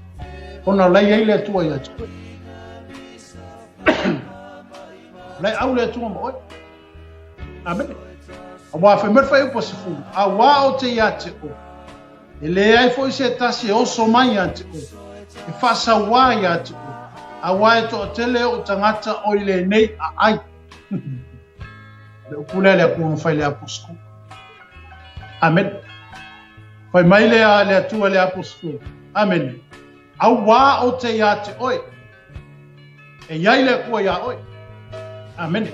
Ona la e i ai le Atua ia te oe. La e au le Atua ma oe. Amene. Auā fai mai le fuaiupu e 10, auā ou te ia te oe. E leai foi se tasi e oso mai ia te oe, e faasauā ia te oe, auā e toatele o'u tagata o i lenei aai. O le upu lea le Atua na fai i le apositolo. Amene. Fai mai le, le Atua i le apositolo. Amene. Auā ou te ia te oe. E i ai le Atua iā oe. Amene.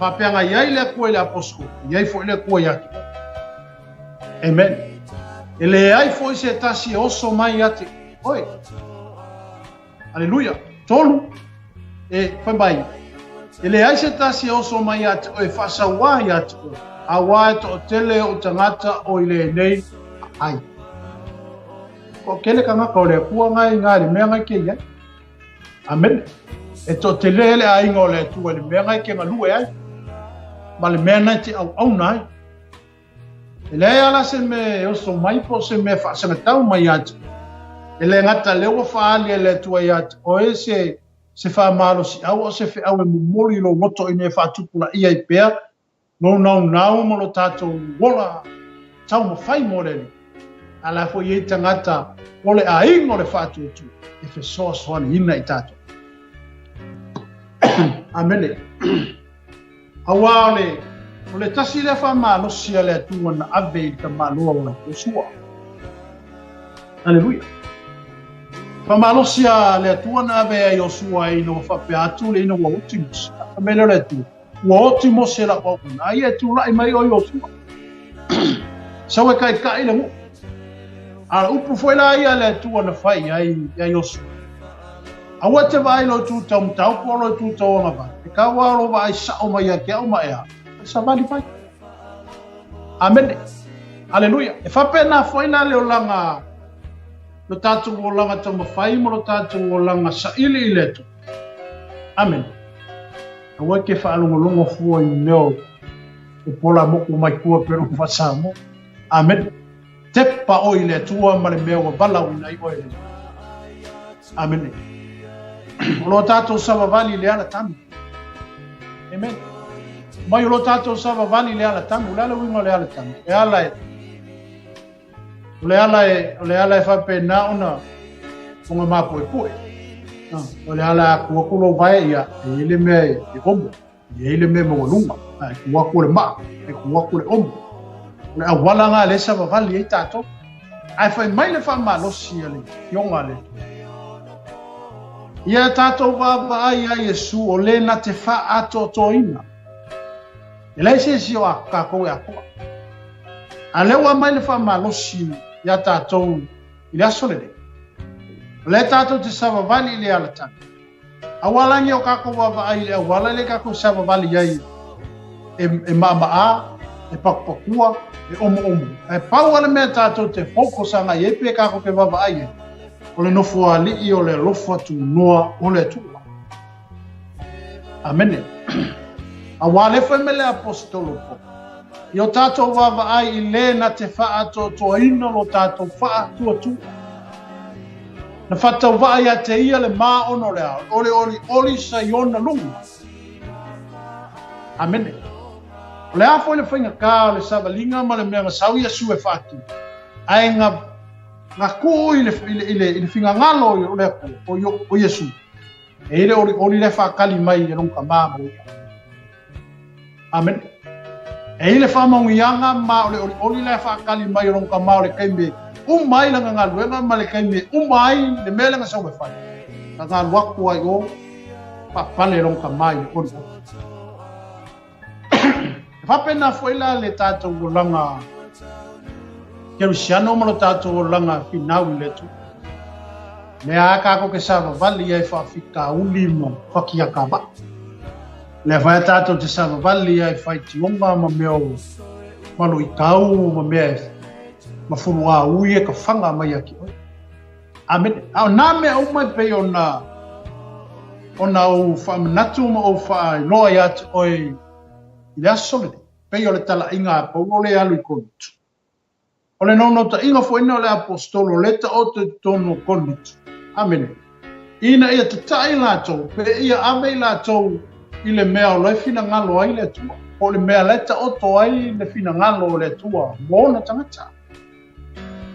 faapea na i ai le Atua i le aposetolo, e i ai foi le Atua ia te oe. Amen. E leai foi se tasi e oso mai ia te oe. Aleluia. Tolu, e fai mai, e leai se tasi e oso mai ia te oe e faasauā ia te oe, auā e toatele o'u tagata o i lenei ai. Toatele tagata o le Atua ngai i le mea ngai ke i ai. Amene. E toatele le aiga o le Atua i le mea ngai ke galue ai, ma le mea ngai te auauna ai. E leai lava la se mea e oso mai po o se mea e faasagatau mai ia te oe. E le gata lea ua faaali e le Atua ia te oe se, se faamalosiau a o se feau e momoli i lou loto ina ia faatupulaia ai pea lou naunau ma lo tatou ola taumafai mo le Alii. A la foi e i ai tagata o le aiga o le faatuatua e fesoasoaniina i tatou. Amene. Auā o le, o le tasi lea faamalosi a le Atua na ave i le tamaloa o Iosua. Aleluia. Faamalosi a le Atua na ave ia Iosua ina ua faapea atu le ina ua oti Mose. Fai mai lea o le Atua, ua oti Mose lau auauna, a ia e tulai mai oe Iosua. Sau e kaikaʻi le nuu. A o le upu foi la ia a le Atua na fai i ai ia Iosua. Aua e te vaai i lou itu taumatau po o lou itu tauagavale, e kau lava lou vaai sao mai ia te au ma e a, e savali mai. Amene. Aleluia. E faapena foi la le olaga, lo tatou olaga taumafai ma lo tatou olaga saili i le Atua. Amene. Aua e te faalogologo fua i mea o pola moku mai tua pe lou faa-Samoa. Amene. Tepa oe i le Atua ma le mea ua valaauina ai oe e le Atua. Amene. O lo tatou savavali i le ala tanu. Amen. Mai o lo tatou savavali i le ala tanu. O le a le uiga o le ala tanu? E ala e o le ala e o le ala e faapena ona ona mapuepue. O le ala a ku aku lou vae ia e i ai le mea e omo. E i ai le mea maualuga, a e kū aku o le maa, e kū aku o le omo. O le auala lena lea e savavali ai tatou. Ae fai mai le faamalosi a le Afioga a le Atua. Ia tatou vaavaai iā Iesu o le na te faaatoatoaina. E leai se isi o kākou e atoa. A lea ua aumai le faamalosi iā tatou i le aso lenei. O lea tatou te savavali i le alatagi. Aua lani o kākou vaavaai i le auala lea kākou savavali ai e, e maʻamaʻā, e pakupakua, e omoʻomo. Ae pau lava le mea tātou te focus agai ai pe kākou ke vaavaai ai, o le nofo aliʻi o le alofa tunoa o le Atua. Amene. Auā lea fai mai le Aposetolo Paulo, I o tātou vaavaai i lē na te faaatoatoaina lo tātou faatuatua. Na whatauvaa ia te ia le māono le ao, o le olioli sa i ona luga. Amene. O le a foi le faigata o le savaliga ma le mea na sau Iesu e faatino, ae na, na tuu i le, i le, i le, i le finagalo o le Atua, o, o Iesu. E i le olioli le whaakali mai e lona tama ma ia. Amene. E i le faamanuiaga ma o le olioli la e faatali mai o lona tama o le taimi e uma ai lana galuega ma le taimi e uma ai le mea lea na sau e fai. Ka galu atu ai o faapale lona tama i le olioli. E faapena foi la le tatou olaga Kerisiano ma lo tatou olaga finau i le Atua. Lea a kākou ke savavali ai faafitauli ma fakiakavaʻa. Lea foi a tātou te savavali ai faitioga ma mea o maloitau ma mea e ma fuluāui e ka faga mai ia te oe. Amene. A o nā mea uma e pei ona ona ou faamanatu ma ou faailoa iā te oe i le aso lenei, pei o le talaiga a Paulo lea e alu i Korinito. O le naunautaiga foi lena o le Aposetolo o lea e taoto i totonu o Korinito. Amene. Ina ia tataʻi latou, pe ia ave i latou i le mea o la e finagalo ai le Atua, po o le mea la e taoto ai le finagalo o le Atua mo ona tagata.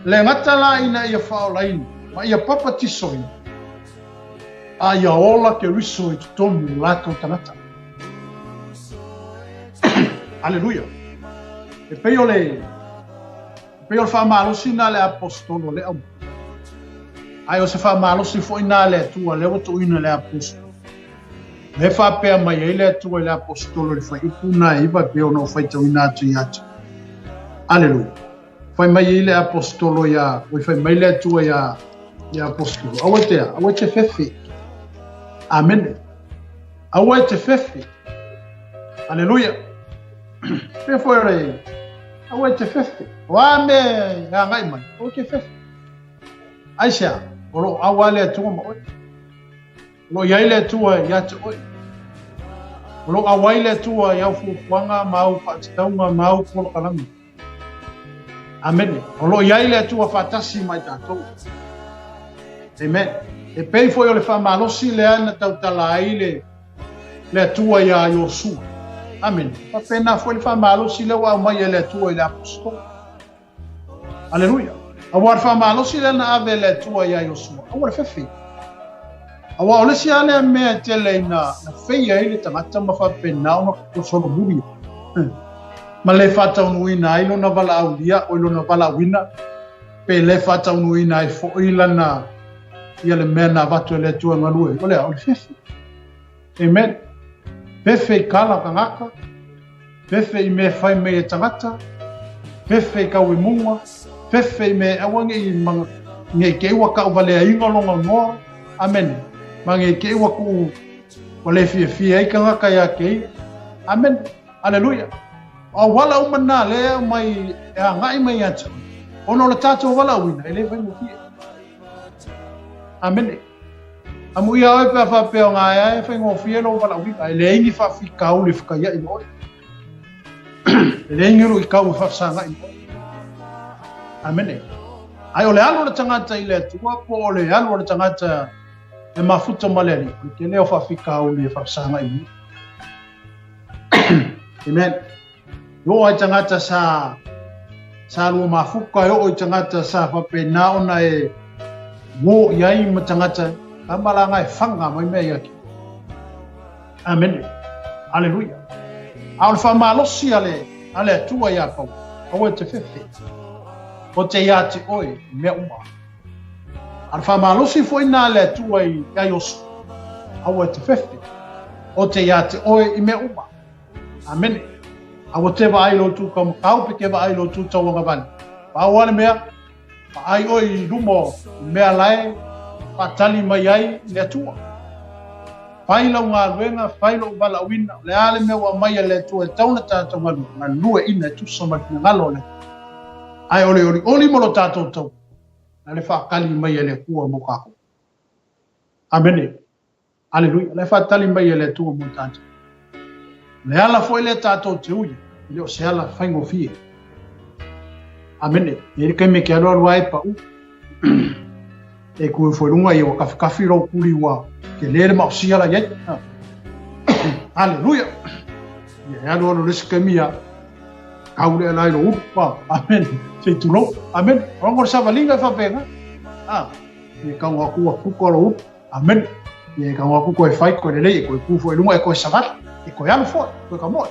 Le gata la ina ia faaolaina ma ia papatisoina, a ia ola Keriso i totonu o latou tagata. Aleluia. E pei o le e pei o le faamalosi lena a le Aposetolo le au. Ae o se faamalosi foi lena a le Atua lea ua tuuina i le Aposetolo. Lea e faapea mai ai le Atua i le Aposetolo i le fuaiupu lena e 9 e pei ona ou faitauina atu ia te Aleluia. Fai mai ai le Aposetolo ia, oi fai mai le Atua ia ia Aposetolo, aua te aua te fefe. Amene. Aua e te fefe. Aleluia. Pe foi le aua e te fefe. O a mea e agai mai, aua e te fefe. Aisea, o lo o auā le Atua ma oe. O lo o i ai le Atua ia te oe. O lo o auai le Atua i au fuafuaga ma au faatatauga ma au polokalame. Amene. O lo o i ai le Atua faatasi ma i tatou. Amen. E pei foi o le faamalosi lea na tautala ai le, le Atua iā Iosua. Amene. Faapena foi le faamalosi lea ua aumai e le Atua i le Aposetolo. Aleluia. Aua le faamalosi lea na ave e le Atua iā Iosua, aua le fefe. Aua o le isi lava lea mea e tele ina na feia ai le tagata ma faapena ona solomuli ma le faataunuuina ai lona valaaulia o lona valaauina pe le faataunuuina ai foi lana ia le mea na avatu e le Atua e galue o le a o le fefe. Amen. Fefe i kala tagata, fefe i mea fai mai e tagata, fefe i kauemuga, fefe i mea aua ne i ne i te i ua tauvaleaina lona noa. Amene. Ma ne i te i ua tuu ua le fiafia ai tagata ia te ia. Amene. Aleluia. O auala uma na lea e aumai e agai mai ia te oe, ona o le tatou valaauina e le faigofie. Amene. Amuia oe pe a faapea o ngā ea e faigofie lou valaauina, e leai ni faafitauli e whakaia'i ma oe. E leai ni luitau e faafesaga'i ma oe. Amene. Ai o le alu o le tagata i le Atua, po o le alu o le tagata e mafuta ma le Alii, o le tele o faafitauli e faafesaga'i ma oe. Amen. E oo ai tagata sa sa lua mafuka, e oo i tagata sa faapena ona e wō i ai ma tagata, ka malanga e whanga mai mea ia ki. Amene. Aleluia. A o le faamalosi a le, a le Atua iā Paulo, aua e te fefe, o te iā te oe i mea uma. A o le faamalosi foi na a le Atua i ia Iosua, aua e te fefe, o te iā te oe i mea uma. Amene. Aua te vaai lo tu kamakau pe te vaai lo tu tauagavale. Pau lava le mea, vaai oe i luma o mea lae faatali mai ai le Atua. Fai lau galuega, fai lou valaauina, o le a le mea ua aumai e le Atua e tatau ona tatou galue, galueina e tusa ma le finagalo o le Atua. Ae o le olioli mo lo tatou tau, na le faatali mai e le Atua mo tatou. Amene. Aleluia. O la e faatali mai e le Atua mo tatou. O le ala foi lea tatou te ui, e le o se ala faigofie. Amene. E i ai le taimi e te alualu ai pau. E ku foi lunga ia ua kafikafi lou kuli ua tele le maosia la i ai. Aleluia. Ia e alualu le isi taimi ia kau le ala i lou ulu. Amene. Se i tulou. Amene. O le savaliga e faapena. Ah. Ia kau ngā kua kuka lou ulu. Amen. Ia e kau aku koe whai, koe lelei, e koe pū foi lunga, e koe savali, e koe alu foi, koe ka moe.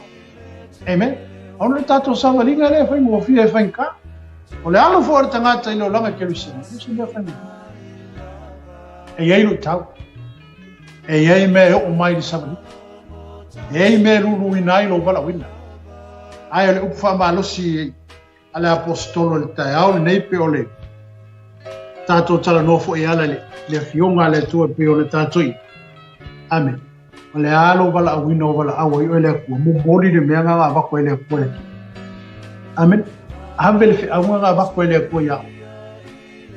Amen. Auna le tātou savalinga lea whai ngōwhia e whai ngā. O le alu foi o le tangata i le olaga kerisiano, e se mea whai ngōwhia. E iai luitau. E iai mea e oo mai i le savalinga. E iai mea e luluina ai lou valaauina. Ae o le upu faamalosi a le Aposetolo i le taeao lenei pe o le tatou talanoa foi e ala i le Afioga a le Atua e pei ona tatou i. Amen. O le a lou valaauina o valaau ai oe le Atua, momoli le mea nga avatu e le Atua le Atua. Amen. Ave le feauga nga avatu e le Atua ia oe.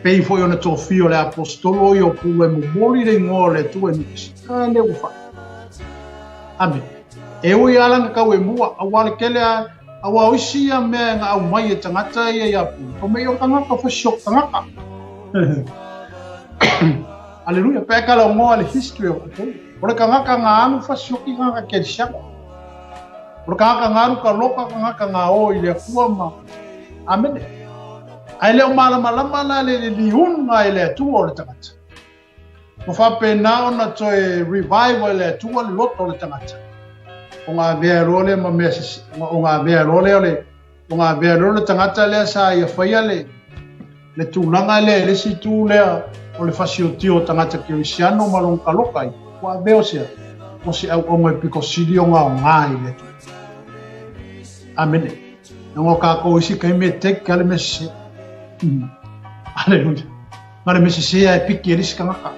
Pei foi ona tofia o le Aposetolo ia o Paulo e momoli le igoa o le Atua e nisi. A lea ua fai. Amen. E ui a lana tau e mua, aua le tele a Aua o isi ia mea e gaau mai e tagata ia ia Pulu, fai mai o tagata fai siok tagata. Aleluia, pe kala o ngoa le history o Pulu. O le tagata nga alu fa sioki tagata kerisiano. O le tagata nga alu ka loka tagata nga o i le Atua ma Amene. Ae le o malamalama la le le liunga e le Atua o le tagata. Ua faapena ona toe revive e le Atua le loto o le tagata. O ngā mea loa lea ma mea sisi, o ngā mea loa lea o le, o ngā mea loa le tagata lea sa ia whaia le, le tulaga lea, le isi tū lea o le fasiotia o tagata kerisiano ma lona taloka i, ua avea o sea, O se auauna e pito sili ona aoga i le Atua. Amene. Na o kākou isi taimi e take a le mea sese. Aleluia. Ma le mea sese e piki e le isi tagata.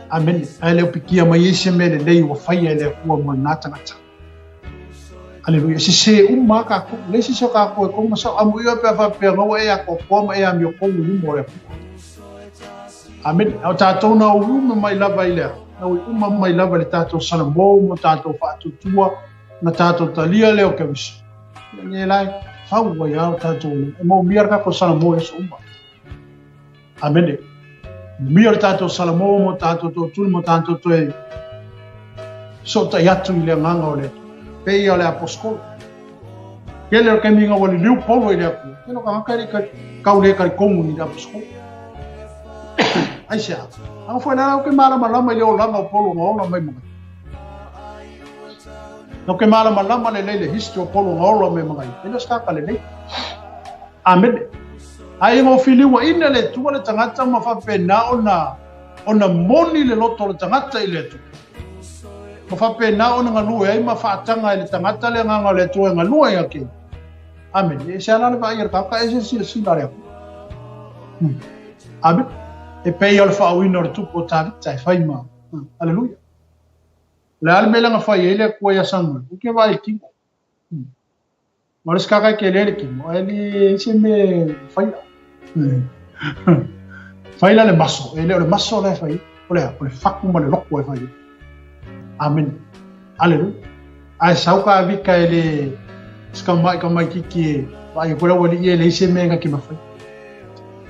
Amene. Ae le o pikia mai ai se mea lelei ua faia e le Atua mo lena tagata. Aleluia. Sese uma lava kākou. Leai se isi o kākou e koma sao. Amuia pe a faapea na ua e atoatoa ma e amiotonu i luma o le Atua. Amene. A o tātou na ui uma mai lava i le a? Na ui uma mai lava i le tātou salamo ma tātou faatuatua na tātou talia lea o Keriso. Ia nei la e fau ai lava o tātou e moomia le tātou salamo i aso uma. Amene. Moomia le tātou salamo mo tātou tootuli mo tātou toe fesootai atu i le agaga o le Atua. Pei o le aposetolo. Tele o le taimi ina ua liliu Paulo i le Atua, tele o tagata e le i kau le talitonu i le aposetolo. Aisea? A foi la ou te malamalama i le olaga o Paulo na ola mai ma Maria. Ou te malamalama lelei le history o Paulo na ola mai ma Maria. E le o se tagata lelei. Amene. Ae ina ua filiuaina e le Atua le tagata ma faapena ona ona moni le loto o le tagata i le Atua, ma faapena ona galue ai ma faataga e le tagata le agaga o le Atua e galue ai ake. Amene. E ese lava la le vaai a le tagata, ese le silasila a le Atua. Amene. E pei o le faauiina o le tupu o Tavita e fai ma. Aleluia. O le a le mea lea na fai ai le Atua ia Samuel? Ou te vaai i le tino. Ma o le isi tagata e tele le tino, ae le se mea e faia. Fai la le maso, e le o le maso la e fai, o le a, o le fatu ma le loko e fai. Amen. Aleluia. Ae sau ka vika e le skamai ka mai kiki e vaai ko la wali e le se mea ki mafai.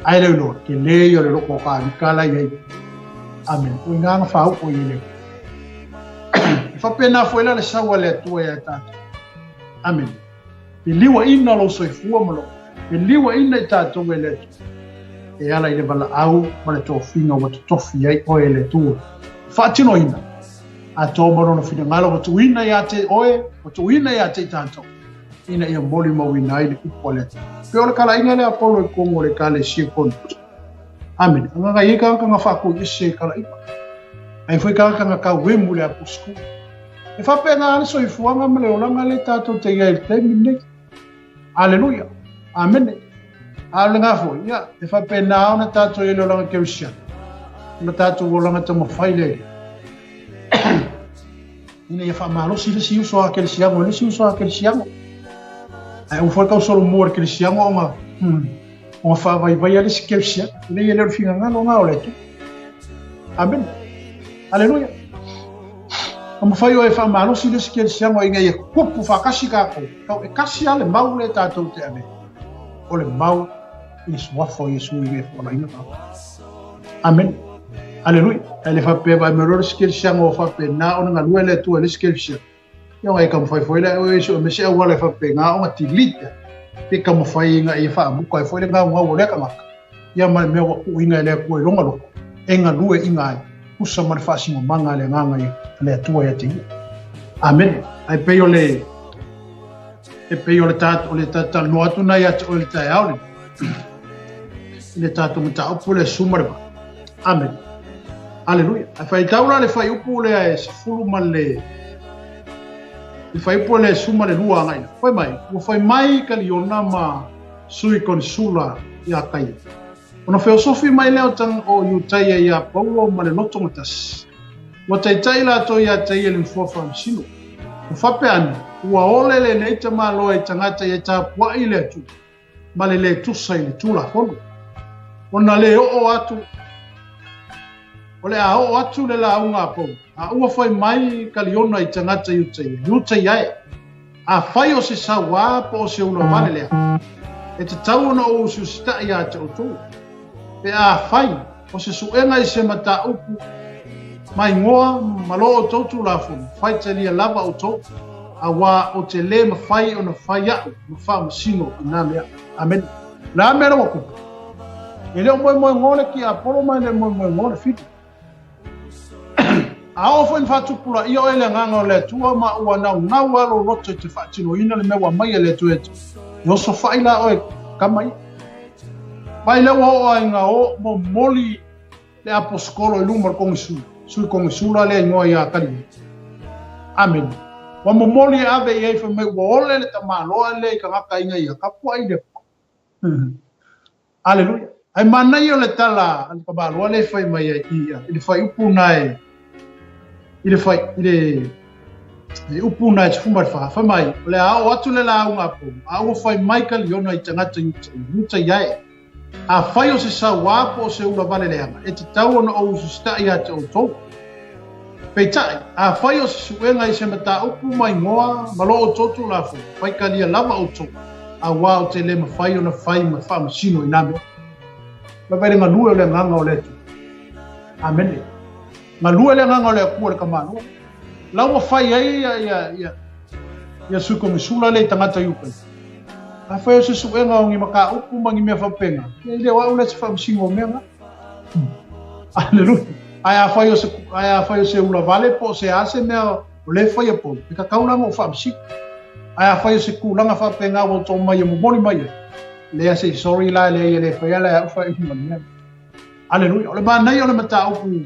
Ae le loa, ke le ia le loko ka vika la iai. Amen. O ina nga whau o i le. E whapena foi la le sau a le Atua ia tātou. Amene. Piliuaina lou soifua ma lou piliuaina i tātou e le Atua, e ala i le valaau ma le tofiga ua totofi ai oe e le Atua. Faatinoina atoa ma lona finagalo ua tuuina ia te oe, ua tuuina ia te i tātou, ina ia molimauina ai le upu a le Atua. Pei o le kalaiga lea a Paulo i totonu o le Ekalesia i Korinto. Amene. Agaga i ai tagata na faakoiese i kalaiga. Ai foi tagata na tauemu i le apositolo. E faapena le soifuaga ma le olaga lea tatou te i ai i le taimi lenei. Aleluia. Amene. A o lena foi, ia, e faapena ona tatou i ai le olaga kerisiano. O le tatou olaga taumafai lea ina ia faamalosi le isi uso a kerisiano e le isi uso a kerisiano. Ae aua foi le tausolomua i le kerisiano ona, ona faavaivaia le isi kerisiano. E leai e le o le finagalo lena o le Atua. Amene. Aleluia. Na mafai oe e faamalosi le isi kerisiano ina ia tupu faatasi tatou. Tau e tasi lava le mau lea tatou te ave. O le mau i le suafa o Iesu ina ia foalaina tatou. Amene. Aleluia. Ae le faapea vaai mai loa le isi kerisiano ua faapena ona galue le Atua i le isi kerisiano. Ia ona e taumafai foi lea oe sue mai se auala e faapena ona delete pe taumafai ina ia faamuta ai foi le gaugau o lea tagata ia ma le mea ua tuuina e le Atua i lona loto e galue ina ai tusa ma le faasinomaga a le Agaga i le Atua ia te ia. Amene. Ae pei o le e pei o le tatou o le talanoa atu na ia te oe i le taeao lenei i le tatou mataupu lea suma le vaa. Amene. Aleluia. Ae faitau la le fuaiupu lea e 10 ma le le fuaiupu lea e 12 agai lalo. Fai mai, ua fai mai Kaliona ma sui konisula i Akaia. Ona feosofi mai lea o tang o Iutaia iā Paulo ma le loto gatasi. Ua taitai latou iā te ia i le nofoa faamasino. Ua faapea ane, ua ole lenei tamaloa i tagata ia tapuai i le Atua ma le lē tusa i le Tulafono. Ona lē oo atu, o le a oo atu le lauga a Paulo, a ua fai mai Kaliona i tagata Iutaia, Iutaia e, afai o se sauā po o se ulavale lea, e tatau ona ou usiusitaʻi iā te outou, pe afai o se suega i se mataupu maigoa ma lo outou Tulafono, faitalia lava outou, auā ou te lē mafai ona fai aʻu ma faamasino i nā mea. Amene. O le a mea la ua tupu? E le o moemoegō le tiapolo ma e le o moemoegō le fili. A oo foi ina faatupulaia oe i le Agaga o le Atua ma ua naunau lava lou loto i te faatinoina le mea ua aumai e le Atua ia te oe, e osofai la oe kama ia. Mai lea ua oo ai ina o momoli le aposetolo i luma o le kogisula. Sui Konesula lea igoa ia Kaliona. Amene. Ua momoli e ave i ai fai mai ua ole le tamaloa lea i tagata inga ia tapuai le Atua. Aleluia. Ae manaia o le tala a le tamaloa lea e fai mai ai i i le fuaiupu na e i le fai i le le upu na e 14, fai mai, o le a oo atu le lauga a Paulo, a ua fai mai Kaliona i tagata Iuta ia e. Afai o se sauā po o se ula vale leaga, e tatau ona ou ususitaʻi ia te outou. Peitai, afai o se suega i se mataupu ma igoa ma lo outou Tulafono, faitalia lava outou, auā ou te le mafai ona fai ma faamasino i nā mea. Vaivai le galue o le Agaga o le Atua. Amene. Galue le Agaga o le Atua i le tamaloa. La ua fai ai ia, ia, ia, ia Sui Konesula lea i tagata i uka. Afai o se suega o ni mataupu ma ni mea faapena, ia e le o au lea e te faamasino o mea na. Aleluia. Ae afai o se, ae afai o se ula vale po o se a se mea o lea e faia Paulo, e tatau la ona ou faamasino. Ae afai o se tulaga faapena ua outou mai e momoli mai ai, lea se sorry la, leai e le faia la e au faaiuga o le mea. Aleluia. O le manaia o le mataupu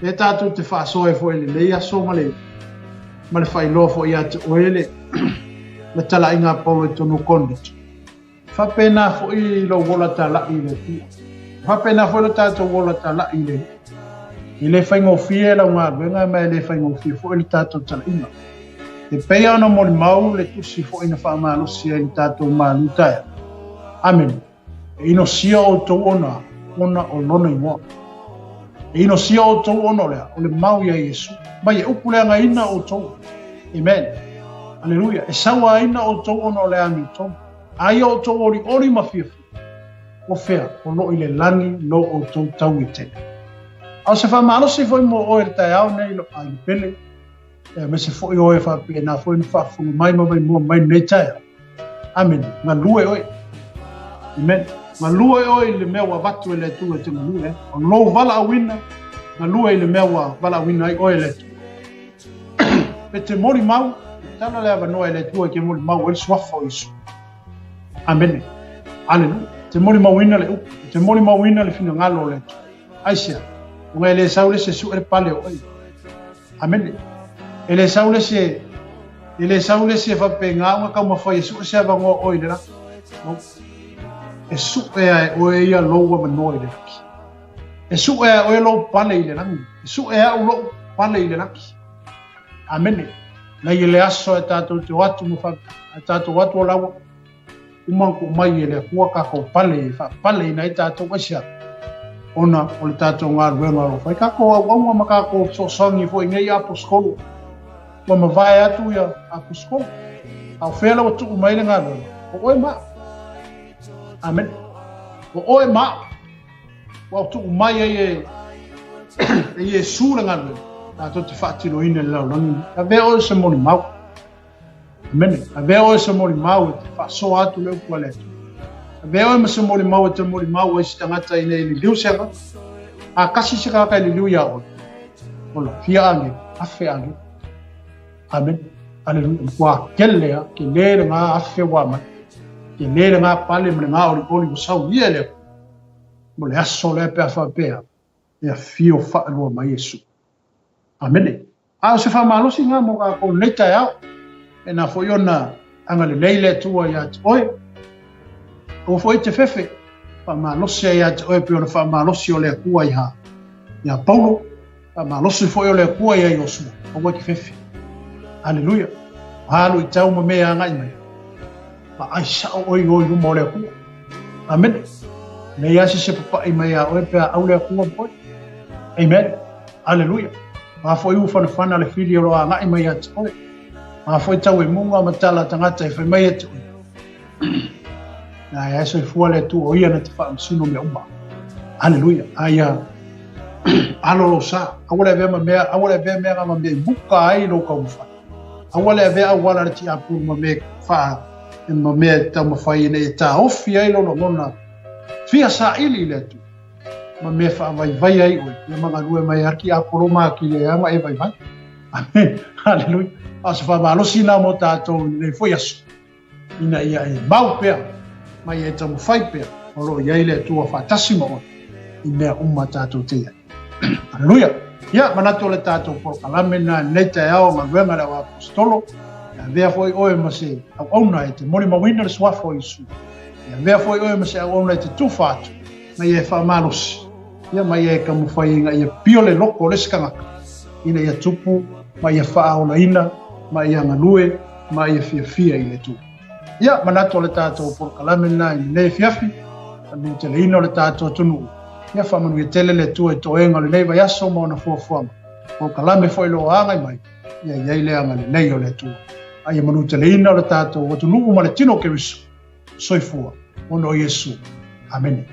lea tatou te faasoa ai foi i lenei aso ma le ma le faailoa foi ia te oe le le talaiga a Paulo i totonu o Korinito. E faapena foi lou ola tala'i i le Atua. E faapena foi lo tatou ola tala'i i le E le faigofie lau galuega ma e le faigofie foi le tatou talaiga. E pei ona molimau le tusi foi na faamalosi ai le tatou malu taeao. Amene. E inosia outou ona, ona o lona igoa. E inosia outou ona o le a? O le mau ia Iesu. Mai e upuleagaina outou. Amen. Aleluia. E sauaina outou ona o le amiotonu. Aia outou olioli ma fiafia. O fea, o lo o i le lagi lo outou taui tele. A o se faamalosi foi mo oe i le taeao nei lo aiga pele, aemaise foi oe faapena foi na faafofoga mai ma maimoa mai lenei taeao. Amene. Galue oe. Amen. Galue oe i le mea ua avatu e le Atua e te galue ai. O lou valaauina, galue i le mea ua valaauina ai oe e le Atua. Pe te molimau, tala le avanoa e le Atua e te molimau ai le suafa o Iesu. Amene. Aleluia. Te molimauina le upu, te molimauina le finagalo o le Atua. Aisea? Ona e le sau le isi e sue le pale o oe. Amene. E le sau le isi e, e le sau le isi e faapena ona taumafai e sue se avanoa o oe i le lagi. No. E sue a e oe ia lou avanoa i le lagi. E sue a e oe lou pale i le lagi. E sue e au lou pale i le lagi. Amene. Nei e le aso e tatou te o atu ma fa, e tatou o atu o laua. Uma ona tuu mai e le Atua tatou pale e faapaleina ai tatou aisea ona o le tatou galuega o lo o fai. Tatou auauna ma tatou fesoasoani foi i nei aposetolo. Ua mavae atu ia aposetolo. A o fea la ua tuu mai le galuega? O oe ma au. Amene. O oe ma au. Ua tuu mai ai e e Iesu le galuega. Tatou te faatinoina i le lalolagi. Avea oe se molimau. Amene. Avea oe se molimau e te faasoa atu le upu a le Atua. Avea oe ma se molimau e te molimau ai se tagata ina ia liliu se agaga. A kasi se tagata e liliu iā oe, ola, fia agelu, afe agelu. Amene. Aleluia. Matua kele a, kele le ngā afe ua mai. Kele le ngā pale ma le ngā olioli ua saulia e le Atua. Mo le aso lea pe a faapea, e afio faalua mai Iesu. Amene. A o se faamalosi lena mo kākou i lenei taeao, e na foi ona agalelei le Atua ia te oe. Aua foi e te fefe, faamalosi ai ia te oe pei o le faamalosi o le Atua iā, iā Paulo, faamalosi foi o le Atua iā Iosua. Aua e te fefe. Aleluia. O a luitau ma mea e agai mai, vaai sao oe i o i luma o le Atua. Amene. Leai lava se isi e papaʻi mai iā oe pe a au le Atua ma oe. Amen. Aleluia. O a foi ua fanafana le fili o lo o agai mai ia te oe. O a foi tauemuga ma tala tagata e fai mai ia te oe. Na e soifua le Atua o ia na te faamasino mea uma. Aleluia. A ia alo lou sa. Aua le avea ma mea, aua le avea mea nga ma mea i muka ai lou taumafai. Aua le avea auala le tiapulu ma mea faa ma mea e taumafai ina ia taofi ai lou lagona fia saili i le Atua. Ma mea faavaivai ai oe, ia ma galue mai a tiapolo ma akili ai ma e vaivai. Amen. Haleluia. A o se faamalosi lena mo tatou i lenei foi aso, ina ia e mau pea, ma ia e taumafai pea, o lo o i ai le Atua faatasi ma oe i mea uma tatou te i ai. Haleluia. Ia, manatu o le tatou polokalame lena i lenei taeao o galuega a le auaposeitolo, e avea foi oe ma se auauna e te molimauina le suafa o Iesu. E avea foi oe ma se auauna e te tufa atu, ma ia e faamalosi, ia ma ia e taumafai ina ia pio le loko o le isi tagata, ina ia tupu ma ia faaolaina ma ia galue ma ia fiafia i le Atua. Ia, manatu o le tatou polokalame lena i lenei afiafi, faamanuiateleina o le tatou atunuu. Ia faamanuia tele le Atua i toega o lenei vaiaso ma ona fuafuaga. Polokalame foi o lo o agai mai, ia i ai le agalelei o le Atua. A ia manuteleina o le tatou atunuu ma le tino o Keriso. Soifua, ona o Iesu. Amene.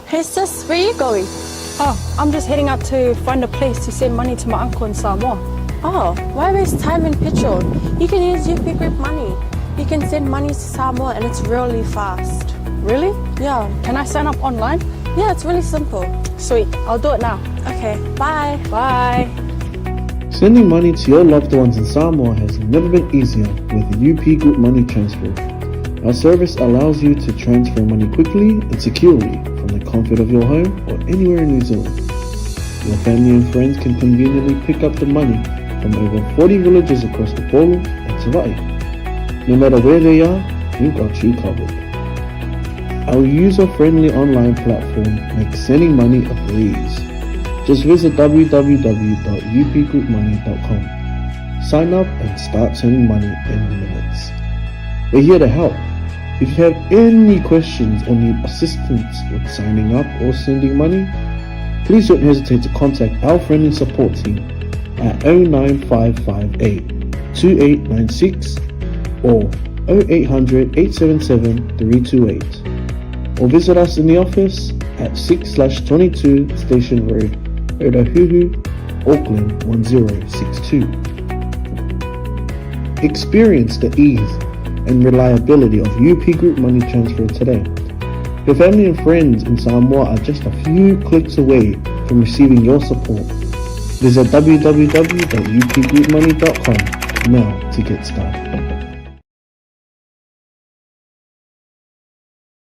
Hey sis, where are you going? Oh, I'm just heading out to find a place to send money to my uncle in Samoa. Oh, why waste time and petrol? You can use UP Group Money. You can send money to Samoa and it's really fast. Really? Yeah. Can I sign up online? Yeah, it's really simple. Sweet, I'll do it now. Okay, bye. Bye. Sending money to your loved ones in Samoa has never been easier with UP Group Money Transfer. Our service allows you to transfer money quickly and securely from the comfort of your home or anywhere in New Zealand. Your family and friends can conveniently pick up the money from over 40 villages across Upolu and Savai'i. No matter where they are, we've got you covered. Our user-friendly online platform makes sending money a breeze. Just visit www.upgroupmoney.com. Sign up and start sending money in minutes. We're here to help. If you have any questions or need assistance with signing up or sending money, please don't hesitate to contact our friendly support team at 09558 2896 or 0800 877 328 or visit us in the office at 6/22 Station Road, Otahuhu, Auckland 1062. Experience the ease and reliability of UP Group Money Transfer today. Your family and friends in Samoa are just a few clicks away from receiving your support. Visit www.upgroupmoney.com now to get started.